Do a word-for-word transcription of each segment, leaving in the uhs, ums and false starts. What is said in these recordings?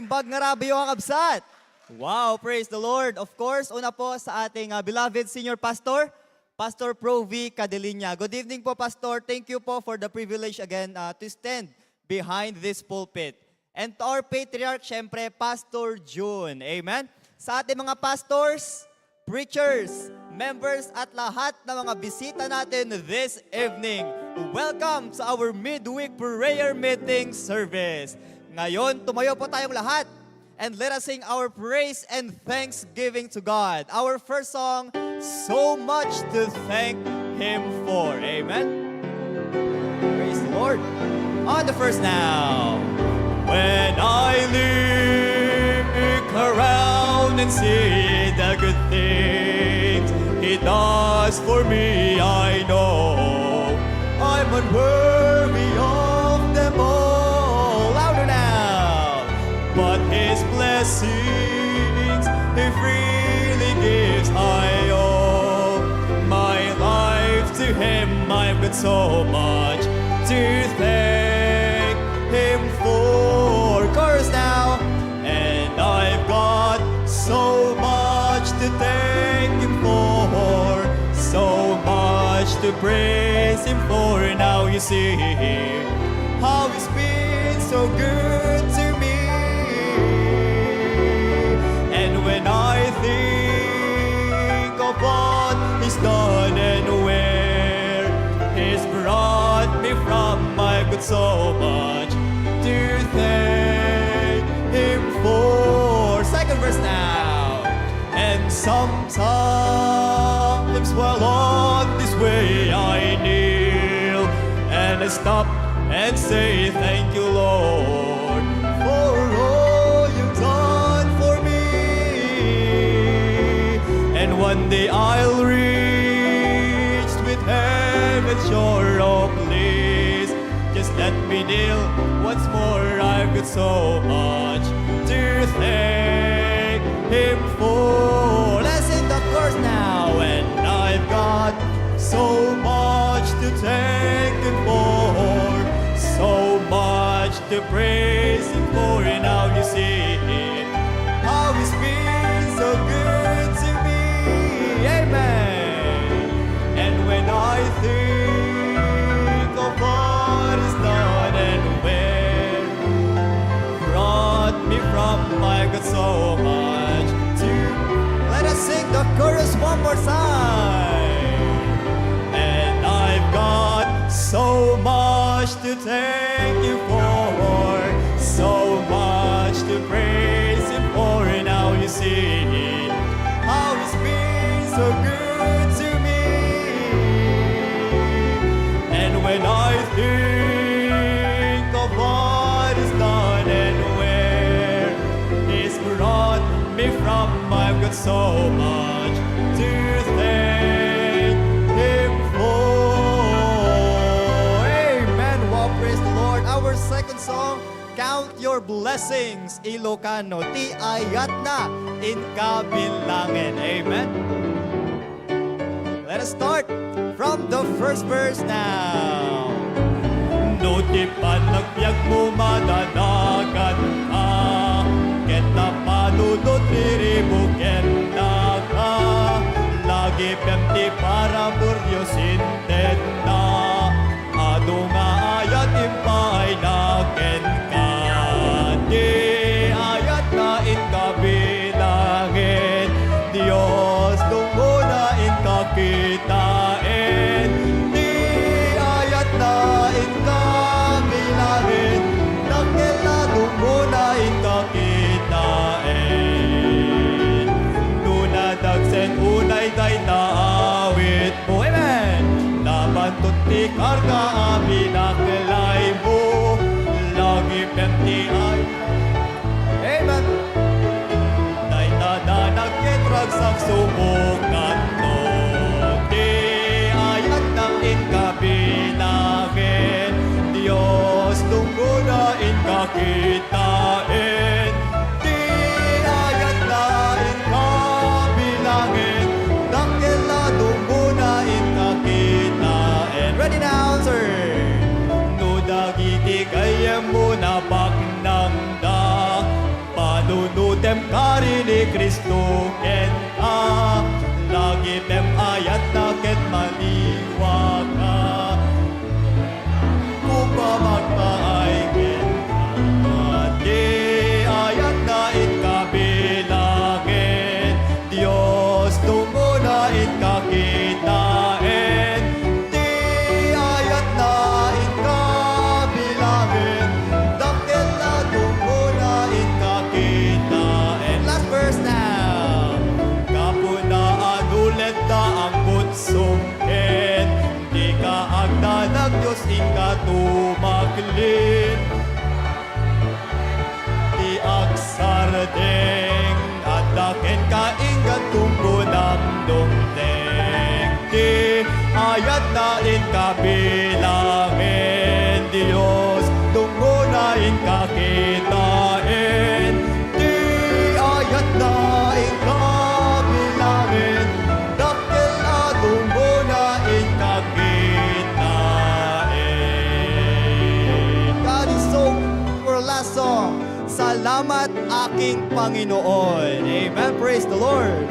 Pagngarabyo, kakabsat! Wow, praise the Lord. Of course, una po sa ating, ah, beloved senior pastor, Pastor Provi Cadelinia. Good evening po, Pastor. Thank you po for the privilege again, ah, to stand behind this pulpit. And to our patriarch, syempre, Pastor Jun. Amen? Sa ating mga pastors, preachers, members, at lahat ng mga bisita natin this evening, welcome sa our midweek prayer meeting service. Ngayon, tumayo po tayong lahat and let us sing our praise and thanksgiving to God. Our first song, So Much to Thank Him For. Amen? Praise the Lord. On the first now. When I look around and see the good things He does for me, I know I'm unworthy of them all. Louder now. But His blessings He freely gives, I owe my life to Him. I've got so much to thank Him for. Chorus now. And I've got so much to thank Him for, so much to praise Him for. Now you see how He's been so good to me. And when I think of what He's done and where He's brought me from, I've got so much to thank Him for. Second verse now. And sometimes while on this way I kneel and I stop and say, "Thank you, Lord, for all you've done for me." And one day I'll reach with heaven's shore. Oh, please, just let me kneel once more. I've got so much to thank Him for. Let's sing the chorus now. And I've got so much to thank Him for, so much to praise Him for. And now you see how He's been so good to me. Amen. And when I think of what He's done and where brought me from, I've got so much to. Let us sing the chorus one more time. And I've got so much to thank Him for, so much to praise Him for. And now you see how He's been so good to me. And when I think of what He's done and where He's brought me from, I've got so much to thank Him for. Amen. Wow, praise the Lord. Our second song, Count Your Blessings, Ilocano, ti ayatna inka bilangen. Amen. Let us start from the first verse now. No ti panagbiagmo madanaganka, ket napanunot ti ribuk ken daga, lagipem ti parabur Dios intedna. Adu nga ayat impaayna kenka, ti ayatna inka bilangen, Dios, dumngona inka kitaen. Ti ayatna inka bilangen, dakkel a dumngona inka kitaen. No nadagsen unay dayta awit, amen. Nabantot ti karga a binaklaymo, lagipem ti ay-, amen. Dayta danag ket ragsak subokanto, ti ayatna inka bilangen, Dios, dumngona inka kitaen. Ti ayatna inka bilangen, dakkel a dumngona inka kitaen. Ready now, sir. No dagiti gayyemmo nabaknangda, Tem kari ni Cristo kenka, lagipem ayatna ket maniwaka. Upamagpaay kenka, ti ayatna inka bilangen. Dios, tungona inka kitaen, ti ayatna inka bilangen, dakkel a tungona inka kitaen. Last verse now. Gapuna a nuletta ang putsong ket dika agdanag, Dios, inka tumaklit. Ti agsardeng adda kenka, inggan tunggonam dumteng. Ti ayatna inka bilangen, Dios, tunggonam inka kitaen. Ti ayatna inka bilangen, dakkel a tunggonam inka kitaen. God is so, our last song. Salamat, aking Panginoon. Amen. Praise the Lord.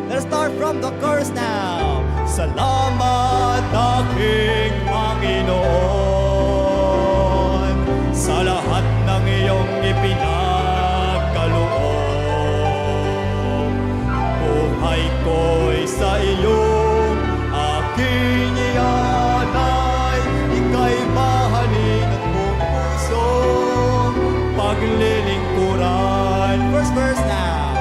Let's start from the chorus now. Salamat, aking Panginoon, sa lahat ng iyong ipinagkaloob. Buhay ko'y sa iyong aking ialay. Ika'y mahalin at buong pusong paglilingkuran. First verse now.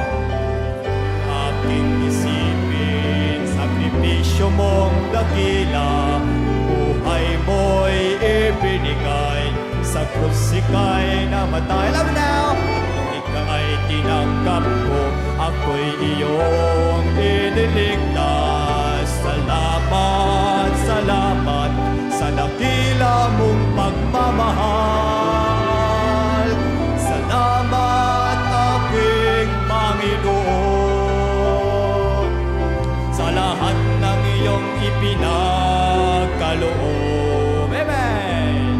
Aking isipin, sakripisyo mong dakila, buhay mo'y ibinigay, sa krus ika'y namatay. Love now! Nung ika'y tinanggap ko, ako'y iyong iniligtas. Salamat, salamat sa dakila mong pagmamahal. Salamat, aking Panginoon, sa lahat ng iyong ipinagkaloob. Amen.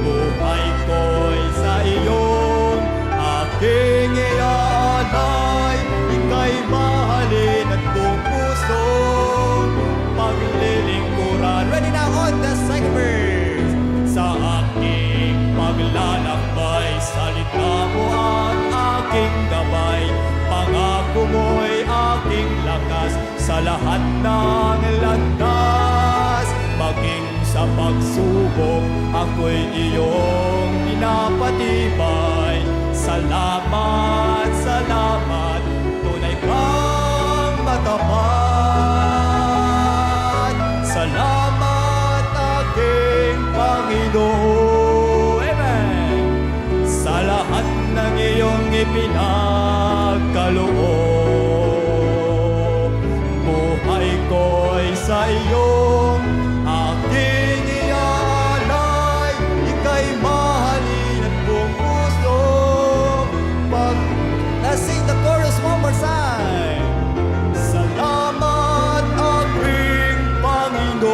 Buhay ko'y sa iyong aking iaalay. Ika'y mahalin at buong pusong paglilingkuran. Ready now on the second verse. Sa aking paglalakbay, salita mo ang aking gabay. Pangako mo'y aking lakas sa lahat ng landas. Maging sa pagsubok, ako'y iyong pinapatibay. Salamat, salamat, tunay kang matapat. Salamat, aking Panginoon. Amen. Sa lahat ng iyong ipinagkaloob, buhay ko'y sa iyong aking iaalay. Ika'y mahalin at buong pusong pag- Let's sing the chorus one more time. Salamat, aking Panginoon,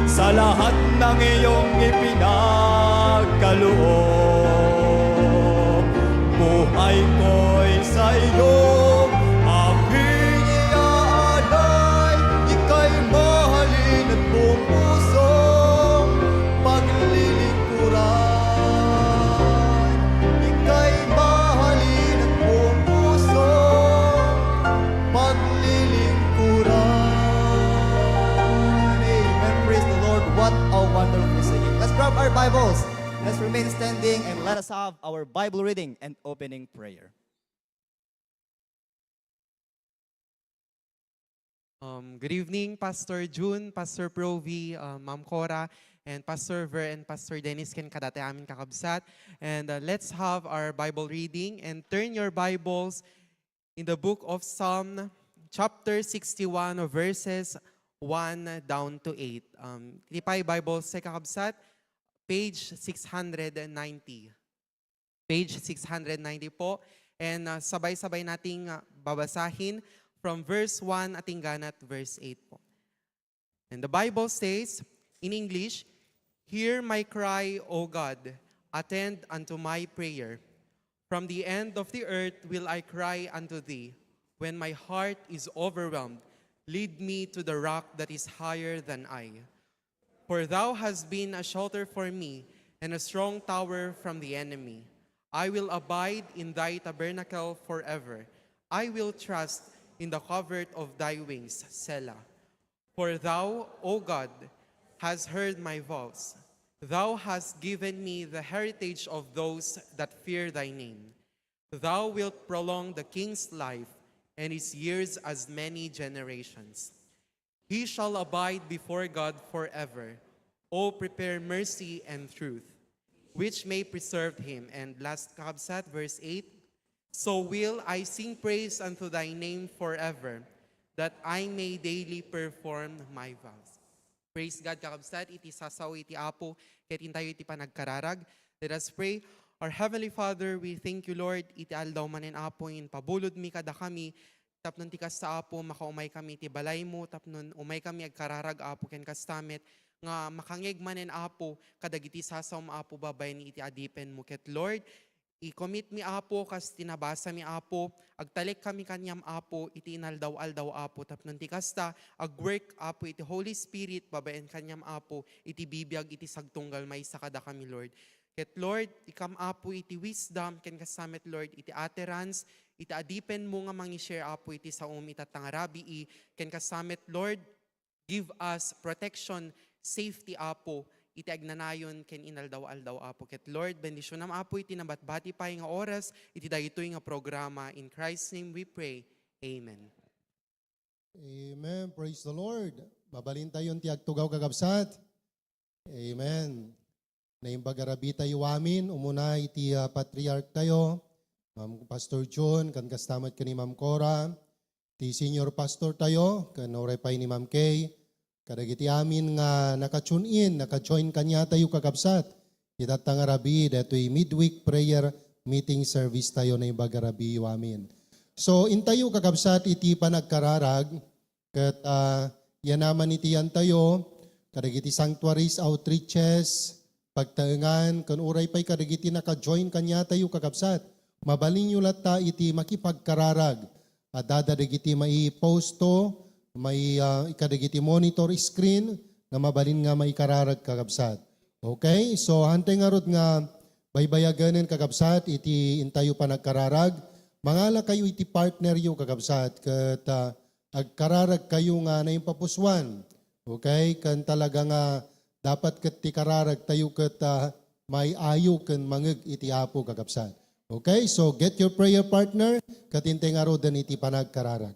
sa lahat ng iyong ipinagkaloob. Buhay ko'y sa iyong aking iaalay. Ika'y mahalin at buong pusong paglilingkuran. Ika'y mahalin at buong pusong paglilingkuran. Amen. Praise the Lord. What a wonderful singing. Let's grab our Bibles. Let's remain standing and let us have our Bible reading and opening prayer. Um, good evening, Pastor June, Pastor Provi, uh, Ma'am Cora, and Pastor Ver and Pastor Dennis, ken kadatayo amin kakabsat. And, uh, let's have our Bible reading and turn your Bibles in the book of Psalm, chapter sixty-one, verses one down to eight. Um, iti pay Bibles tayo kakabsat, page six hundred ninety. Page six hundred ninety po. And, uh, sabay-sabay nating, uh, babasahin from verse one at hanggang at verse eight po. And the Bible says, in English, "Hear my cry, O God, attend unto my prayer. From the end of the earth will I cry unto thee. When my heart is overwhelmed, lead me to the rock that is higher than I. For thou hast been a shelter for me and a strong tower from the enemy. I will abide in thy tabernacle forever. I will trust in the covert of thy wings. Selah. For thou, O God, hast heard my vows. Thou hast given me the heritage of those that fear thy name. Thou wilt prolong the king's life and his years as many generations. He shall abide before God forever. O prepare mercy and truth, which may preserve him. And last, kabsat, verse eight. So will I sing praise unto thy name forever, that I may daily perform my vows. Praise God, kakabsat, iti sasaw iti Apo, ket intayo iti panagkararag. Let us pray. Our Heavenly Father, we thank you, Lord, iti aldaw manen, Apo, impabulodmi kadakami, tapno ti kasta, Apo, makaumay kami iti balaymo, tapno umay kami agkararag, Apo, ken kasta met nga makangeg manen, Apo, kadagiti sasawmo, Apo, babaen iti adipenmo. Ket, Lord, i-commit mi, Apo, kas ti nabasa mi, Apo, agtalek kami kaniam, Apo, iti inaldaw-aldaw, Apo, tapno ti kasta, ag-work, Apo, iti Holy Spirit, babaen kaniam, Apo, iti bibiag, iti sagtunggal maysa kadakami, Lord. Ket, Lord, ikam, Apo, iti wisdom, ken kasta met, Lord, iti utterance, iti adipenmo nga mangi-share, Apo, iti saom itatta nga rabii, ken kasta met, Lord, give us protection, safety, Apo, iti agnanayon ken inaldaw-aldaw, Apo. Ket, Lord, bendisionam, Apo, iti nabatbati pay nga oras, iti daytoy nga programa. In Christ's name we pray. Amen. Amen. Praise the Lord. Mabalintayon ti agtugaw, kakabsat. Amen. Naimbag a rabii tayo amin, umuna iti, ah, patriarch tayo, Ma'am Pastor Jun, ken kasta met ken ni Ma'am Cora, ti senior pastor tayo, ken uray pay ni Ma'am Kay, kadagiti amin nga naka-tune in, naka-join kaniatayo, kakabsat, itatta nga rabii, daytoy midweek prayer meeting service tayo, naimbag a rabiiyo amin. So, intayo, kakabsat, iti panagkararag, ket, ah, yanaman iti yantayo, kadagiti sanctuaries, outreaches, pagtaengan, ken uray pay kadagiti naka-join kaniatayo, kakabsat. Mabalinyo latta iti makipagkararag. Addada dagiti maiposto, mai-, ah, kadagiti monitor screen nga mabalin nga maikararag, kakabsat. Okay? So, hantay ngarud nga baybayaganen, kakabsat, iti intayo panagkararag. Mangalakayo iti partneryo, kakabsat, ket, ah, agkararagkayo nga naimpapusoan. Okay? Ken talaga nga dapat ket ti kararagtayo ket, ah, maiayo ken mangngeg iti Apo, kakabsat. Okay? So, get your prayer partner, ket intay ngaruden iti panagkararag.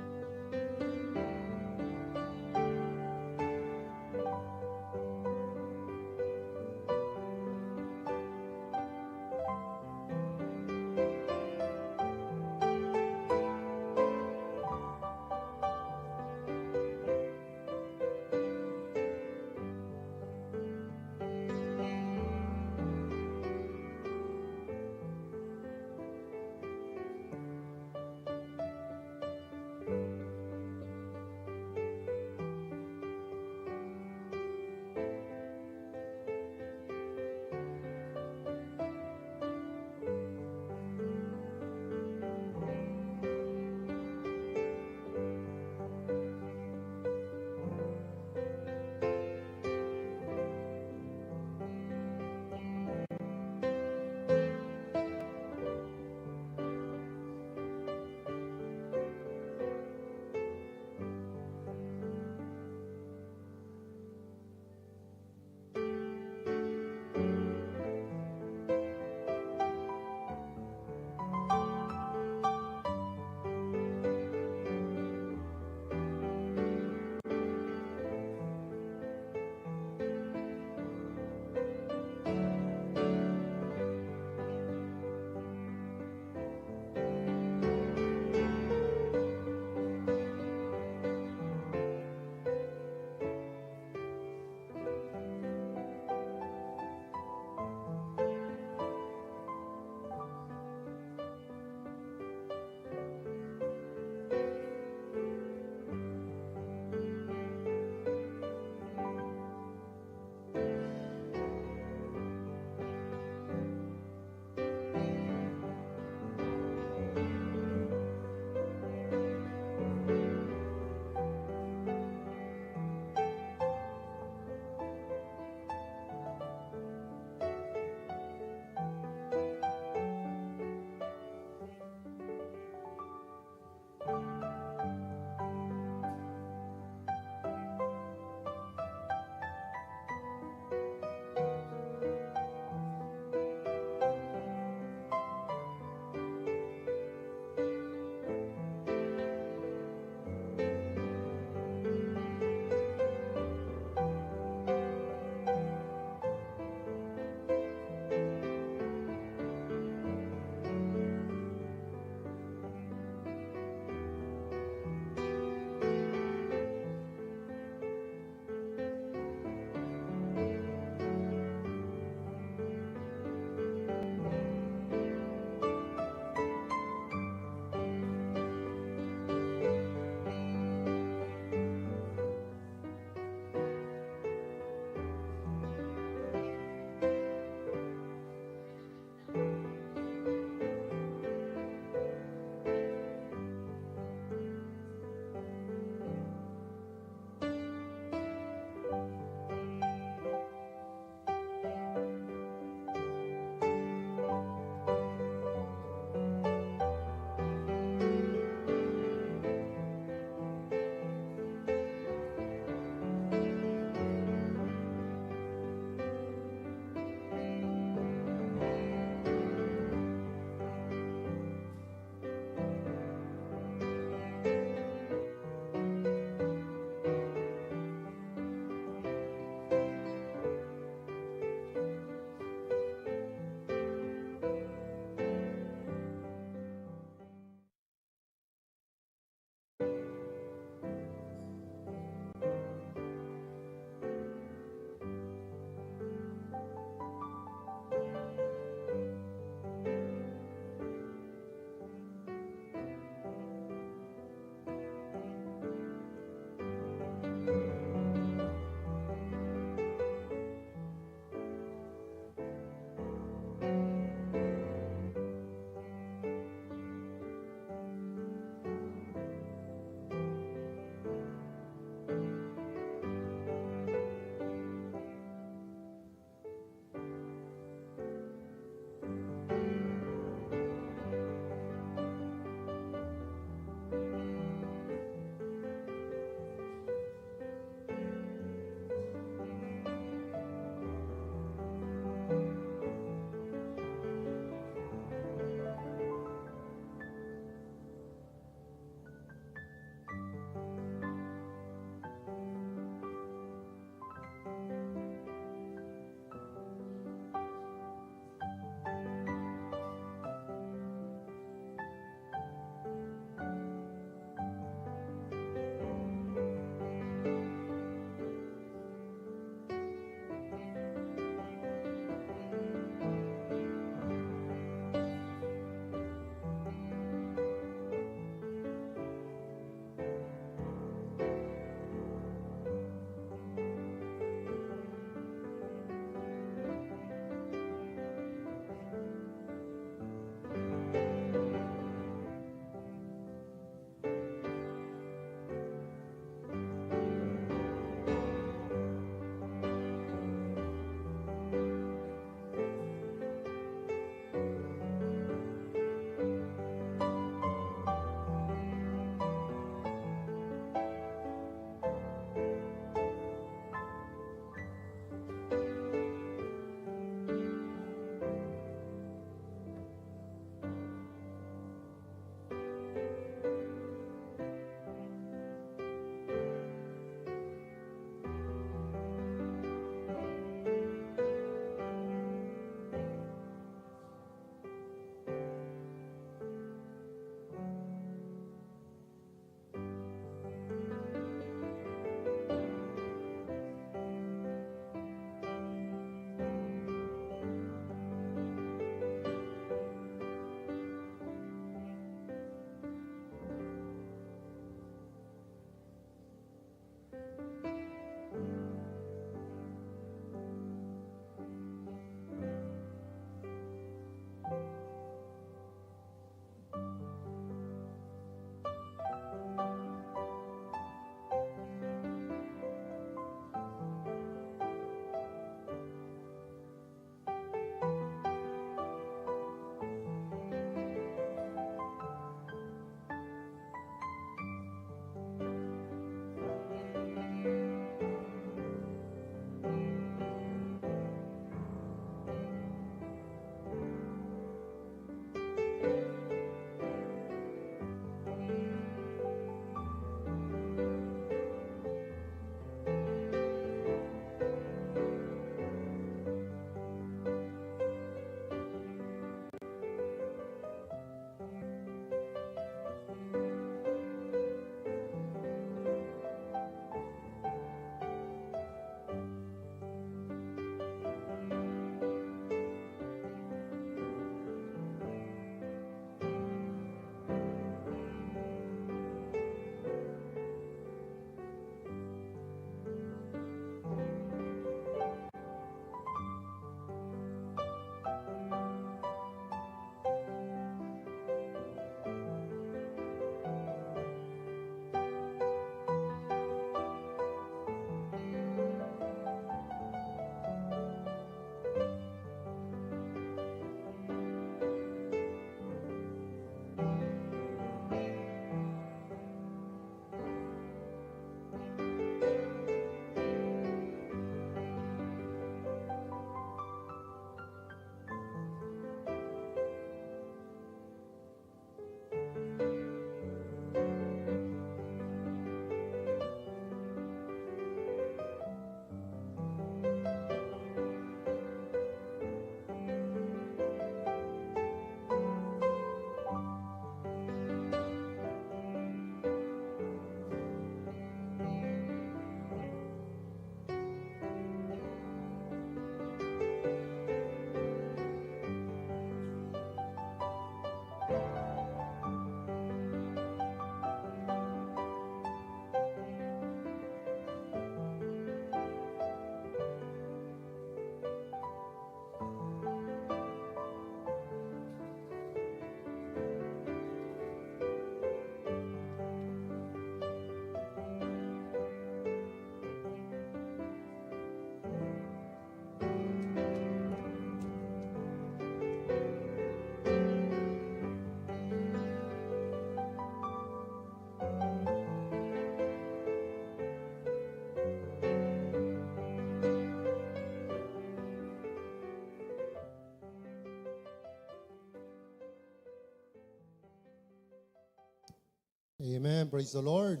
Amen. Praise the Lord.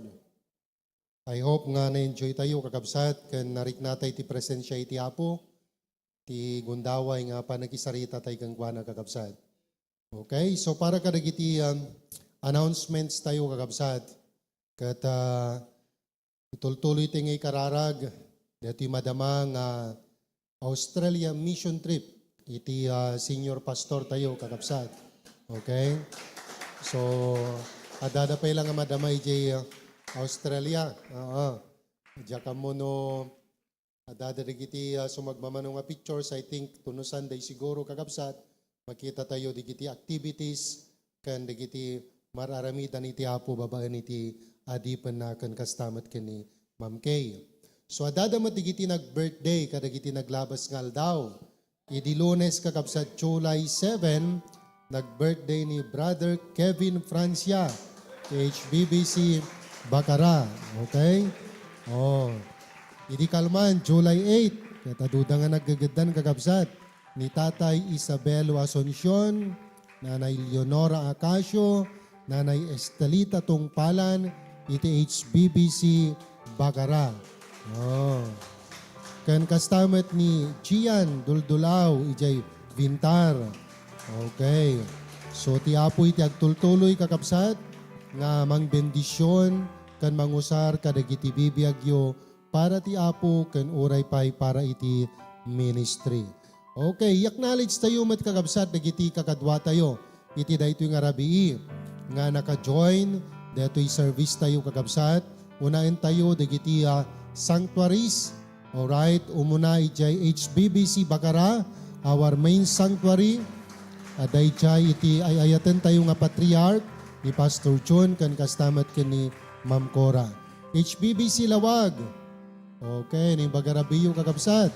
I hope nga na-enjoy tayo, kakabsat, ken nariknatay ti presensya iti Apo, ti gundaway nga panagisaritatay kenkuana, kakabsat. Okay, so para kadagiti, um, announcements tayo, kakabsat, ket, ah, itultuloy ti nga ikararag, daytoy madama nga Australia mission trip iti, ah, senior pastor tayo, kakabsat. Okay? So, adda pay la nga madama idiay, ah, Australia. Oo. Diak ammo no adda dagiti, ah, sumagmamano nga pictures, I think, tuno Sunday siguro, kakabsat, makita tayo dagiti activities ken dagiti mar-aramidan iti Apo babaen iti adipenna ken kasta met ken ni Ma'am Kay. So, adda met dagiti nag-birthday kadagiti naglabas nga aldaw. Idi Lunes, kakabsat, July seven, nag-birthday ni Brother Kevin Francia, H B B C Bacara. Okay? Oh. Idi kalman, July eight, ket adda nga naggegeddan, kakabsat, ni Tatay Isabelo Asuncion, Nanay Leonora Acacio, Nanay Estelita Tungpalan iti H B B C Bacara. Oh. Ken kasta met ni Gian Duldulao idiay Vintar. Okay. So, ti Apo iti agtultuloy, kakabsat, nga mangbendision ken mangusar kadagiti bibiagyo para ti Apo ken uray pay para iti ministry. Okay, i-acknowledge tayo met, kakabsat, dagiti kakaduatayo iti daytoy nga rabii nga naka-join daytoy service tayo, kakabsat. Unaen tayo dagiti, ah, sanctuaries. Alright, umuna idiay H B B C Bacara, our main sanctuary. Adda idiay iti ay-ayaten tayo nga patriarch ni Pastor John ken kasta met ken ni Ma'am Cora. H B B C Lawag. Okay, naimbag a rabiyo, kakabsat.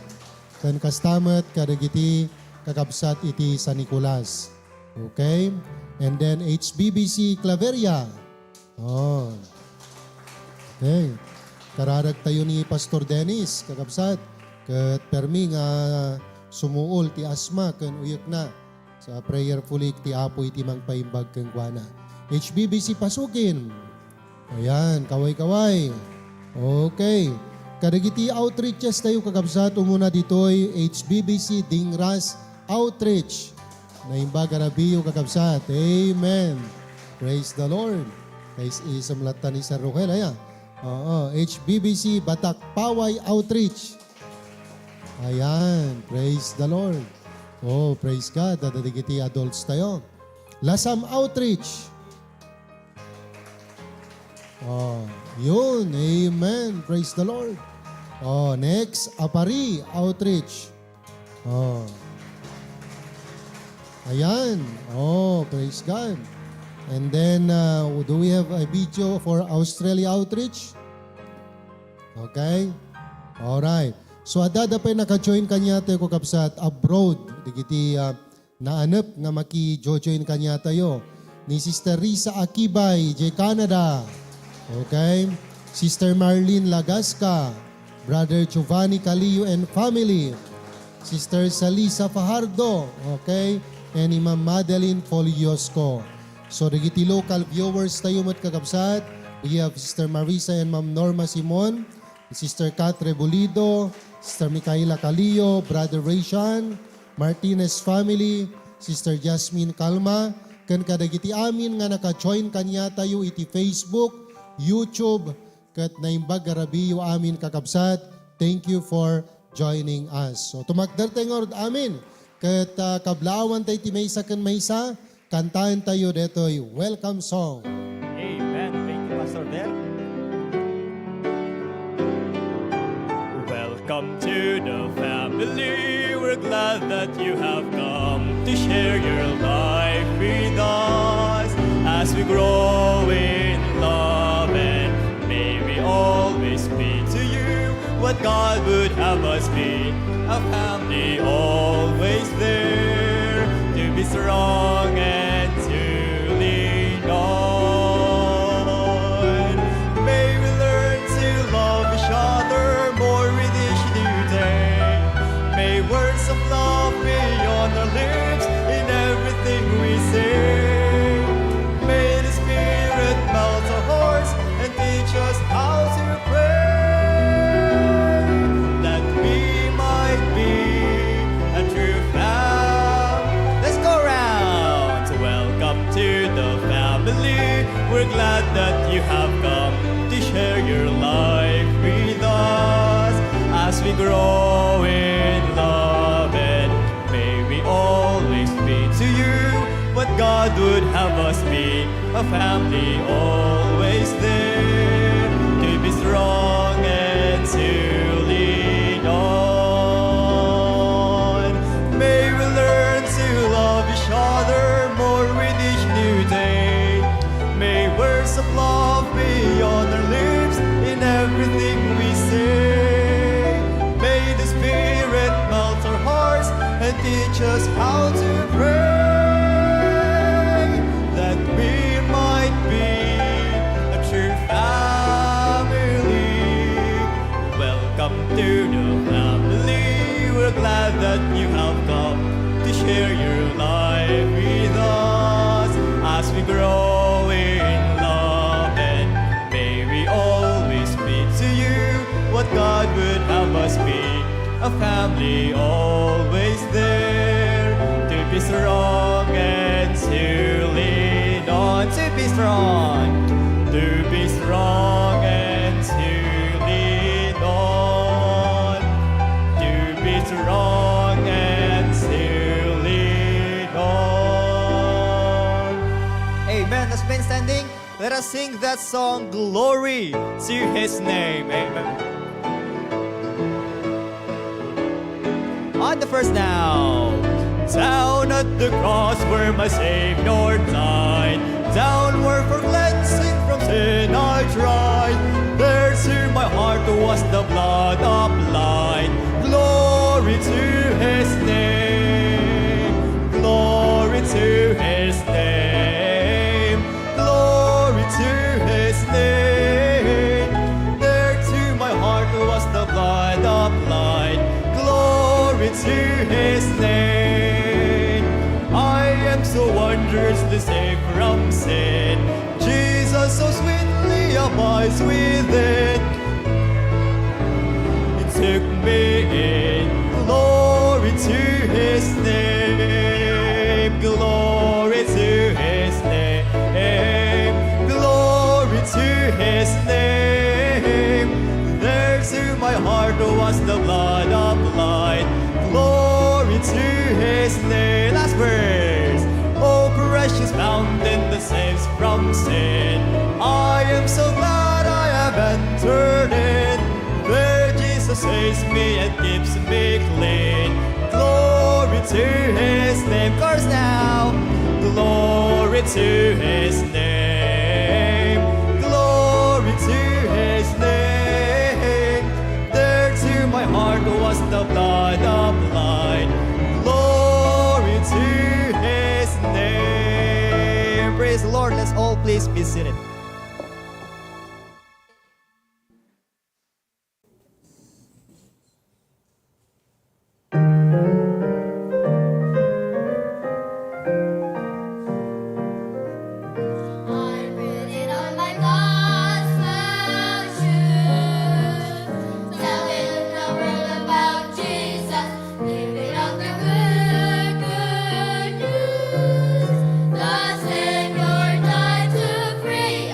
Ken kasta met kadagiti kakabsat iti San Nicolas. Okay? And then H B B C Claveria. Oh. Okay. Kararag tayo ni Pastor Dennis, kakabsat. Ket permi nga sumuol ti asma ken uyekna. Sa prayerfully ti Apo iti mangpaimbag kenkuana. H B B C Pasukin. Ayan, kaway-kaway. Okay. Kadagiti outreaches tayo, kakabsat, umuna ditoy, H B B C Dingras Outreach. Naimbag a rabiyo, kakabsat. Amen. Praise the Lord. Praise isem latta ni Sir Rohel, aya. Oo, H B B C Batak Paway Outreach. Ayan, praise the Lord. Oh, praise God. Adda dagiti adults tayo. Lasam Outreach. Oh, yun. Amen. Praise the Lord. Oh, next, Apari Outreach. Oh. Ayan. Oh, praise God. And then, uh, do we have a video for Australia Outreach? Okay? Alright. So, adda pay naka-join kaniatayo, kakabsat, abroad. Dagiti, ah, naanep nga maki-join kaniatayo. Ni Sister Risa Akibay, idiay Canada. Okay? Sister Marlene Lagasca, Brother Giovanni Calio and family. Sister Salisa Fajardo, okay? And ni Ma'am Madeline Foliosco. So, dagiti local viewers tayo met, kakabsat, we have Sister Marisa and Ma'am Norma Simon, Sister Kat Rebulido, Sister Micaela Calio, Brother Raychan, Martinez family, Sister Jasmine Calma, ken kadagiti amin nga naka-join kaniatayo iti Facebook, YouTube, ket naimbag a rabiyo amin, kakabsat. Thank you for joining us. So, tumakder tayo ngarud amin. Ket, ah, kablaawan tayo ti maysa ken maysa, kantaen tayo detoy welcome song. Amen. Thank you, Pastor Ben. Welcome to the family. We're glad that you have come to share your life with us as we grow in love, and may we always be to you what God would have us be. A family always there to be strong and to lean on. May we learn to love each other more with each new day. May words of love be on our lips in everything we say. May the Spirit melt our Grow in love and may we always be to you what God would have us be, a family always there to be strong and to lean on. May we learn to love each other more with each new day. May words of love be on our lips in everything we say. May the Spirit melt our hearts and teach us how to pray, that we might be a true family. Welcome to the family. We're glad that you have come to share your life with us as we grow in love, and may we always be to you what God would have us be, a family always there to be strong and to lean on, to be strong, to be strong and to lean on, to be strong and to lean on. Amen. Let's remain standing. Let us sing that song, Glory to His Name. Amen. On the first now. Down at the cross where my Savior died, down where for cleansing from sin I tried, there to my heart was the blood applied. Glory to His name, glory to His name. Glory to His name. There to my heart was the blood applied. Glory to His name. I am so wondrously saved from sin. Jesus so sweetly abides within. He took me in. Glory to His name. Glory to His name. Glory to His name. There to my heart was the blood applied. Glory to His name. Last verse. Oh, precious fountain that saves from sin. I am so glad I have entered in. Where Jesus saves me and keeps me clean. Glory to His name. Chorus now. Glory to His name. Glory to His name. There to my heart was the blood applied. Glory to His name. Praise the Lord. Let's all please be seated. I'm reading all my gospel truth, telling the world about Jesus, giving out the good, good news. The Savior died to free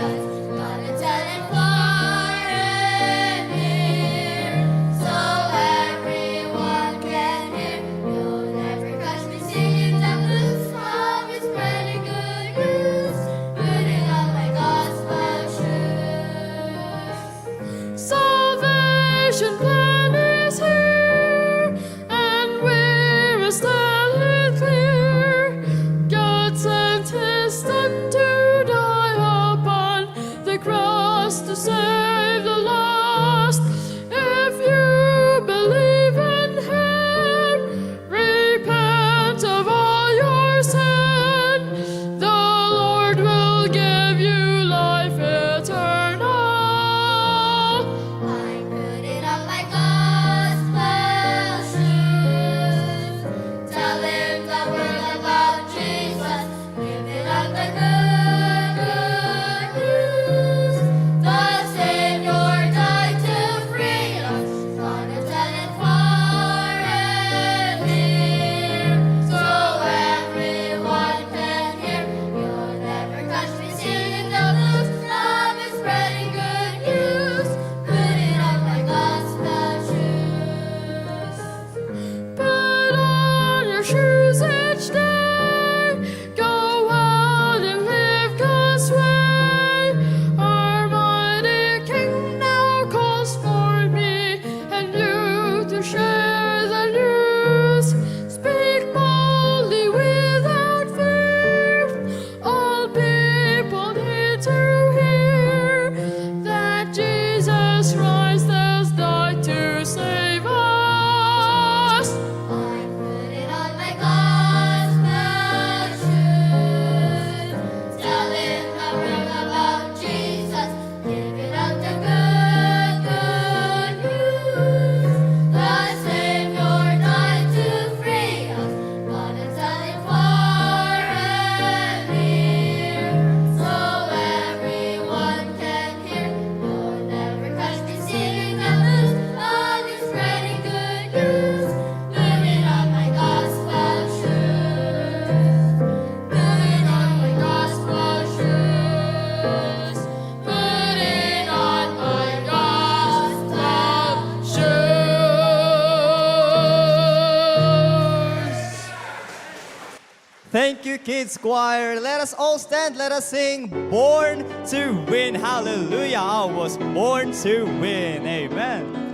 Thank you, Kids Choir. Let us all stand. Let us sing Born to Win. Hallelujah. I was born to win. Amen.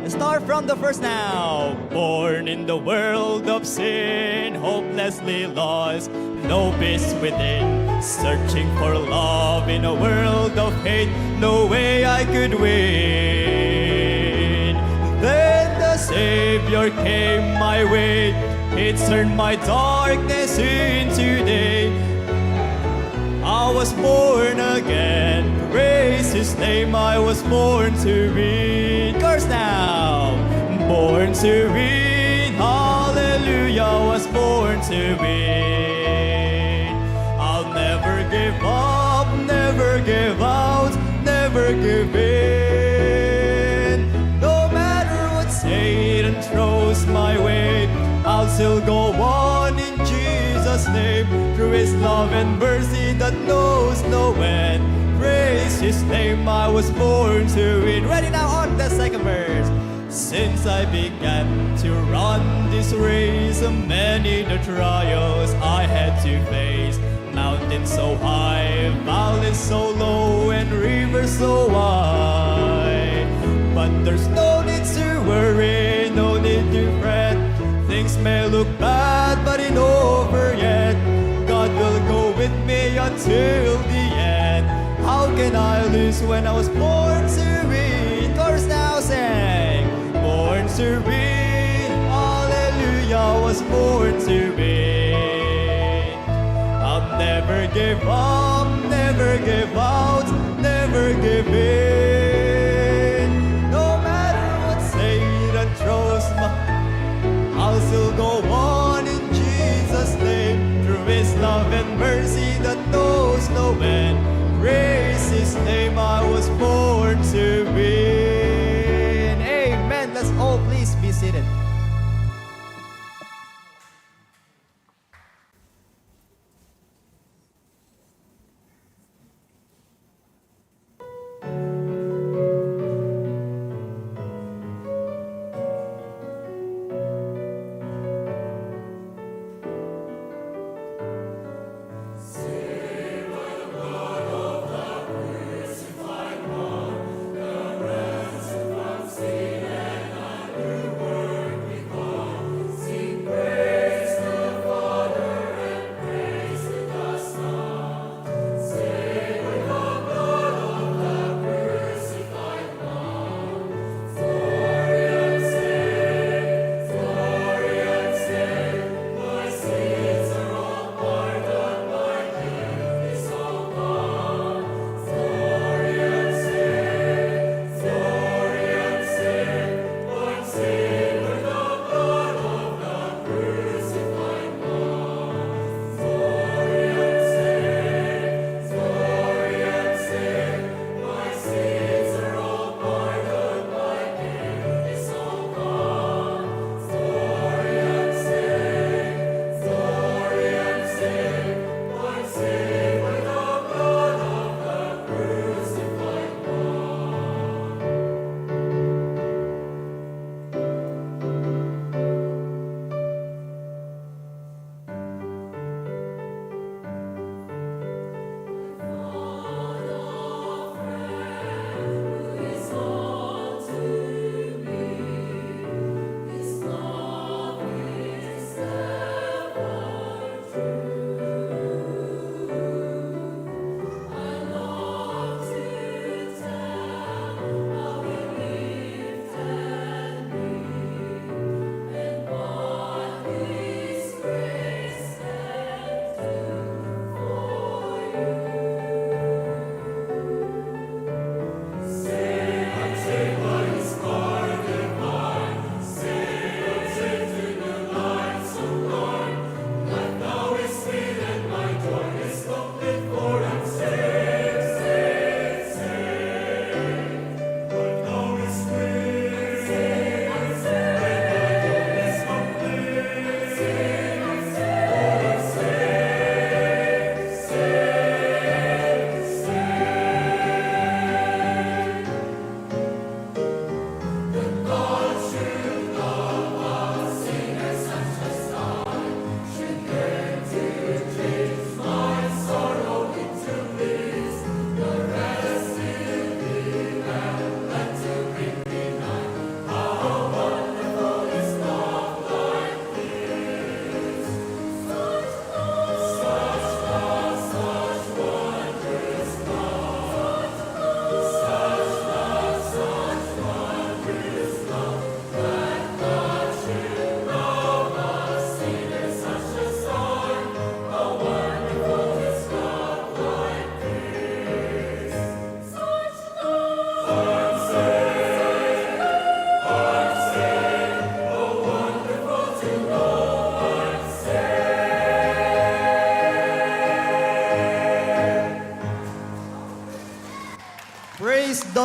Start from the first now. Born in the world of sin, hopelessly lost, no peace within, searching for love in a world of hate, no way I could win. Then the Savior came my way, He turned my darkness into day. I was born again. Praise His name. I was born to win. Chorus now. Born to win. Hallelujah. I was born to win. I'll never give up, never give out, never give in. No matter what Satan throws my way, I'll still go on in Jesus' name. Through His love and mercy that knows no end. Praise His name, I was born to win. Ready now on the second verse. Since I began to run this race, many the trials I had to face. Mountains so high, valleys so low, and rivers so wide. But there's no need to worry, no need to fret. Things may look bad, but in over yet. God will go with me until the end. How can I lose when I was born to win? Chorus now, sing. Born to win, hallelujah, I was born to win. I'll never give up, never give out, never give in. No matter what Satan throws my, I'll still go on in Jesus' name. Through His love and mercy that knows no end. Praise His name, I was born to win. Amen. Let's all please be seated.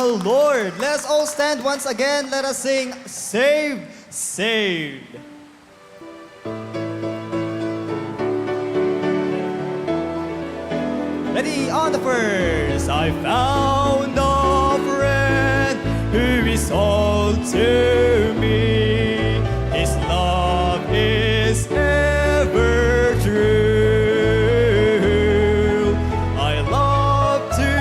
the Lord. Let us all stand once again. Let us sing, "Saved, saved." Ready, on the first. I found a friend who is all to me. His love is ever true. I love to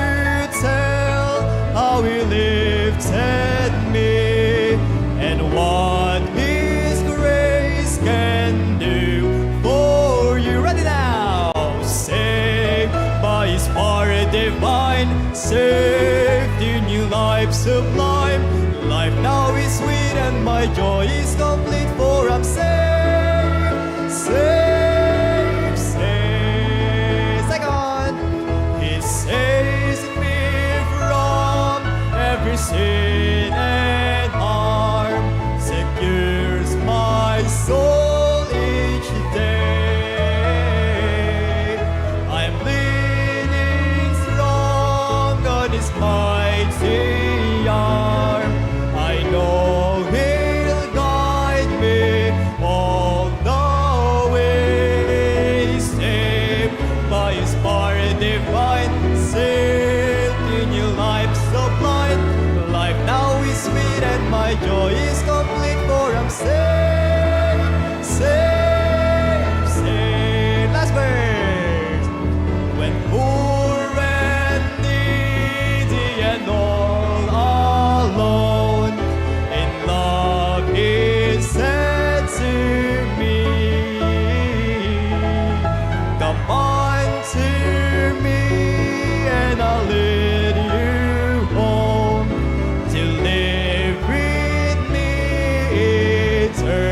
tell how he lifted me and what his grace can do for you. Ready now. Saved by his power divine, saved to new life sublime. Life now is sweet and my joy is complete, for I'm saved, saved, saved. Second, he saves me from every sin and harm, secures my soul each day. I'm leaning strong on his mighty arm. I know he'll guide me all the way. Saved by his power divine, saved in new life sublime. Life now is sweet and my joy is complete, for I'm saved, saved, saved. Last verse. When poor and needy and all alone, in love he said to me, "Come unto me and I'll lead you home to live with me eternally."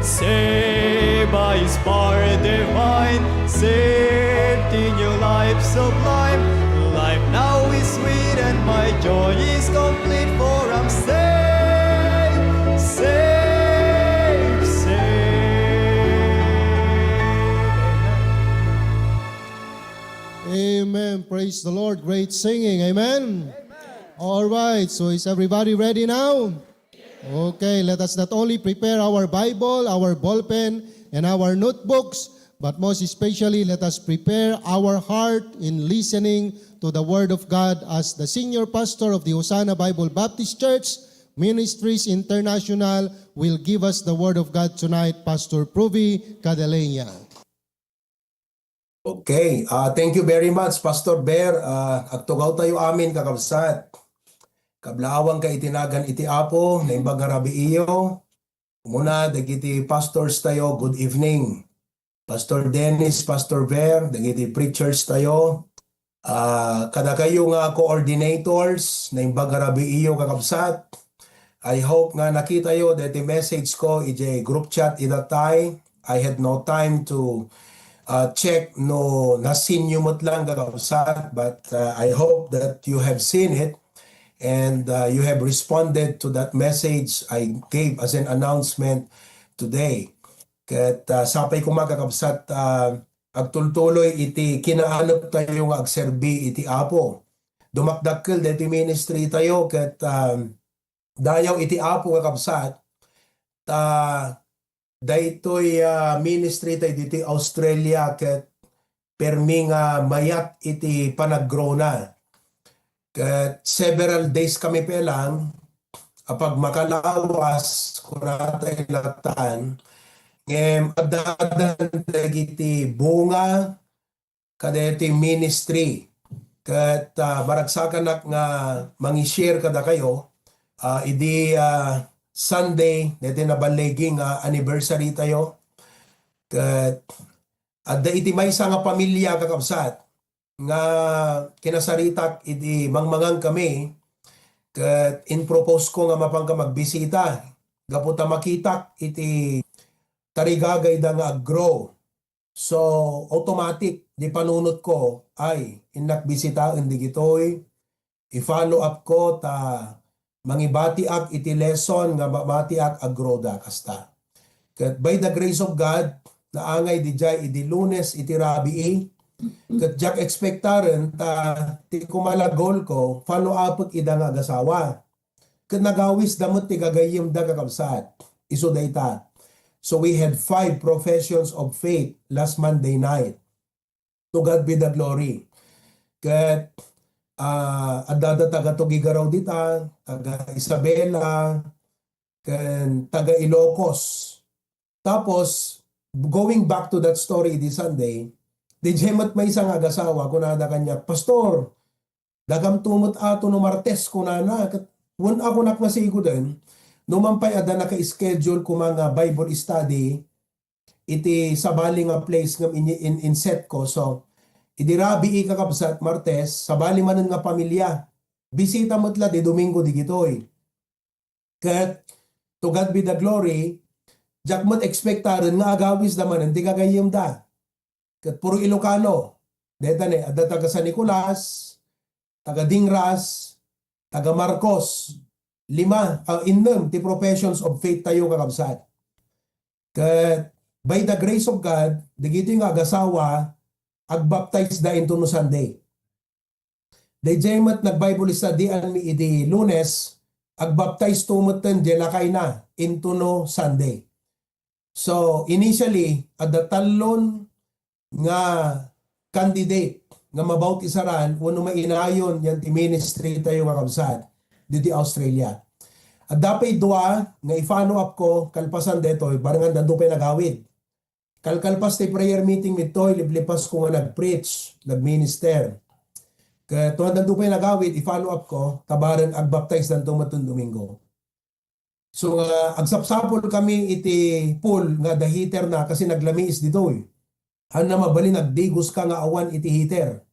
Saved by his power divine, saved in new life sublime. Life now is sweet and my joy is complete, for I'm saved, saved, saved. Amen. Praise the Lord. Great singing. Amen. All right. So is everybody ready now? Okay, let us not only prepare our Bible, our ballpen, and our notebooks, but most especially, let us prepare our heart in listening to the Word of God as the senior pastor of the Hosanna Bible Baptist Church Ministries International will give us the Word of God tonight, Pastor Pruvi Cadaleña. Okay, ah, thank you very much, Pastor Ber. Ah, agtugaw tayo amin, kakabsat. Kablaawan ka iti nagan iti Apo, naimbag nga rabii. Umuna, dagiti pastors tayo, good evening. Pastor Dennis, Pastor Ber, dagiti preachers tayo, ah, kadakayo nga coordinators, naimbag nga rabii, kakabsat. I hope nga nakitayo daytoy message ko idiay group chat idatay. I had no time to, uh, check no nasinyo met lang, kakabsat, but, uh, I hope that you have seen it and, uh, you have responded to that message I gave as an announcement today. Ket, uh, sapay koma, kakabsat, uh, agtultuloy iti kinaanep tayo nga agserbi iti Apo. Dumakdakkel daytoy ministry tayo ket, um, dayaw iti Apo, kakabsat, ta daytoy, ah, ministry tayo ditoy Australia ket permi nga mayat iti panaggrowna. Ket several days kami pay lang, apag makalawas, kunata ilatan, ngem addadan dagiti bunga kadaytoy ministry. Ket, ah, maragsakanak nga mangi-share kadakayo, ah, idi, ah, Sunday, daytoy naballigi nga anniversary tayo. Ket adda iti maysa nga pamilia, kakabsat, nga kinasaritak idi mangmangan kami, ket in-propose ko nga mapanka magbisita gapu ta makitak iti tarigagayda nga ag-grow. So, automatic, di panunot ko, ay, innak bisitaen digitoy, i-follow up ko, ta mangibatiak iti lesson nga mabatiak, ag-grow da, kasta. Ket by the grace of God, naangay didiay idi Lunes iti rabii, Ket diak ekspektaren ta ti kumalagolko, follow-upek ida nga agasawa. Ket nagawisda met ti gagayyemda, kakabsat. Isu dayta. So we had five professions of faith last Monday night. To God be the glory. Ket, ah, adda da taga Tuguegarao dita, taga Isabela, ken taga Ilocos. Tapos, going back to that story idi Sunday, diay met maysa nga agasawa, kunada kaniak, "Pastor, dagamto met ato no Martes," kunana. Ket wen a kunak nga siguden, no man pay adda naka-schedule koma nga Bible study iti sabali nga place nga in, in, inset ko. So, idi rabii, kakabsat, Martes, sabali manen nga pamilya. Bisita met la di Domingo digitoy. Ket, to God be the glory, diak met ekspektaren nga agawisda manen ti gagayyemda. Ket puro Ilocano. Deta ne, adda taga San Nicolas, taga Dingras, taga Marcos. Lima, ah, innem ti professions of faith tayo, kakabsat. Ket by the grace of God, dagitoy nga agasawa, agbaptize da intono Sunday. Daydiay met nag-Bible study-anmi idi Lunes, agbaptize to metten diay lakayna intono Sunday. So, initially, adda tallon nga candidate nga mabautisaran wenno mainayon yan ti ministry tayo nga kabsat didi Australia. Adda pay dua nga i-follow up ko kalpasan detoy, barengan dadu pay nagawid. Kalkalpas ti prayer meeting mi toy, liplipas ko nga nag-preach, nag-minister. Ket no adda pay nagawid, i-follow up ko, ta bareng agbaptize danto metten Domingo. So, nga agsapsapul kami iti pool nga adda heater na kasi naglamiis ditoy. Haan a mabalin agdigos ka nga awan iti heater.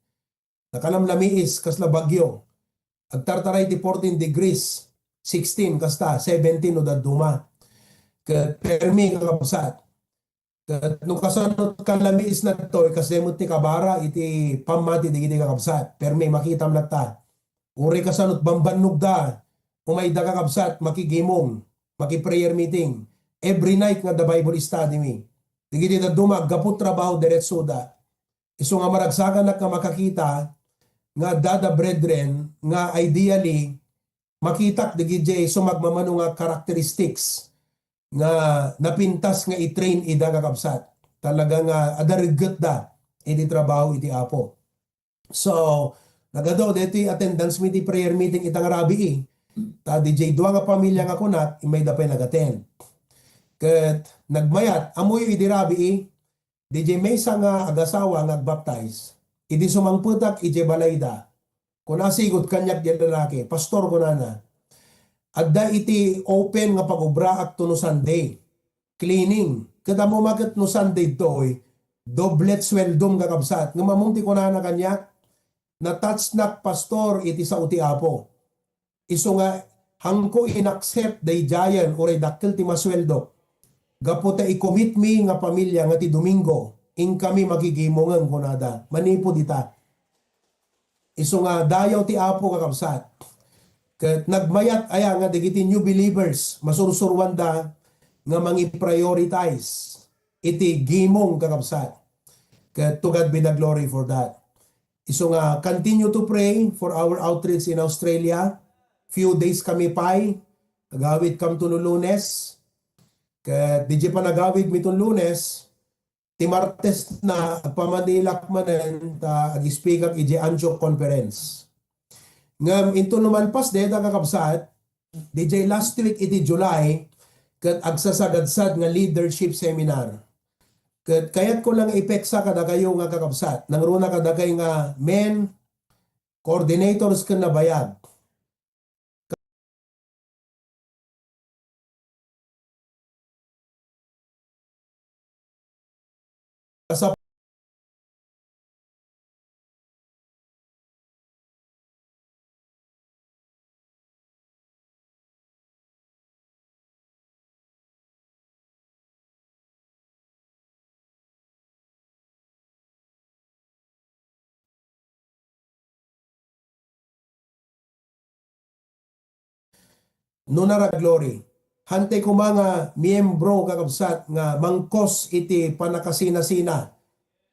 Nakalamlamiis kasla bagyo. Agtartaray ti fourteen degrees, sixteen kasta, seventeen no dadduma. Ket permi nga kabsat. Ket no kasano ti kalamiis na ditoy, kasdiay met ti kabara iti pammati dagiti kakabsat. Permi, makitam latta. Uray kasano ti bambannogda, umayda kakabsat, makigimong, maki-prayer meeting. Every night nga adda Bible study mi. Dagiti dadduma, aggapu trabaho, diretsoda. Isu nga maragsakanak nga makakita nga adda da brethren nga ideally makitak dagiti sumagmamano nga characteristics nga napintas nga i-train ida, kakabsat. Talaga nga adda reggetda iti trabaho iti Apo. So, nagadu daytoy attendance mi ti prayer meeting ita nga rabii. Ta diay dua nga pamilya nga kunak, immayda pay nag-attend. Ket nagmayat, ammoyo idi rabii, diay maysa nga agasawa nga agbaptize. Idi sumangpetak idiay balayda, kuna sigud kaniak diay lalaki, "Pastor," kunana, "adda iti open nga pagubraak to no Sunday, cleaning. Ket ammom a ket no Sunday ditoy, doblet sueldom, kakabsat." Ngem ammom ti kunana kaniak, "Na-touch-nak, Pastor, iti sao ti Apo." Isu nga, "Haanko in-accept daydiayen uray dakkel ti masueldok. Gapu ta i-commit mi nga pamilya nga ti Domingo, inkami makigimongeng," kunada. Manipud ita. Isu nga dayaw ti Apo, kakabsat. Ket nagmayat aya nga dagiti new believers, masursuroanda nga mangi-prioritize iti gimong, kakabsat. Ket to God be the glory for that. Isu nga, continue to pray for our outreach in Australia. Few days kami pay. Agawid kam to no Lunes. Ket diay panagawid mi ton Lunes, ti Martes na, agpamanilak manen, ta ag-speakak idiay Antioch Conference. Ngem inton lumalpas dayta, kakabsat, diay last week iti July, ket agsasagadsad nga leadership seminar. Ket kayatko lang ipeksa kadakayo nga kakabsat, nangruna kadakay nga men, coordinators ken nabayag. Kasap- No naraglory, hantay koma nga miyembro, kakabsat, nga mangkos iti pannakasinasina.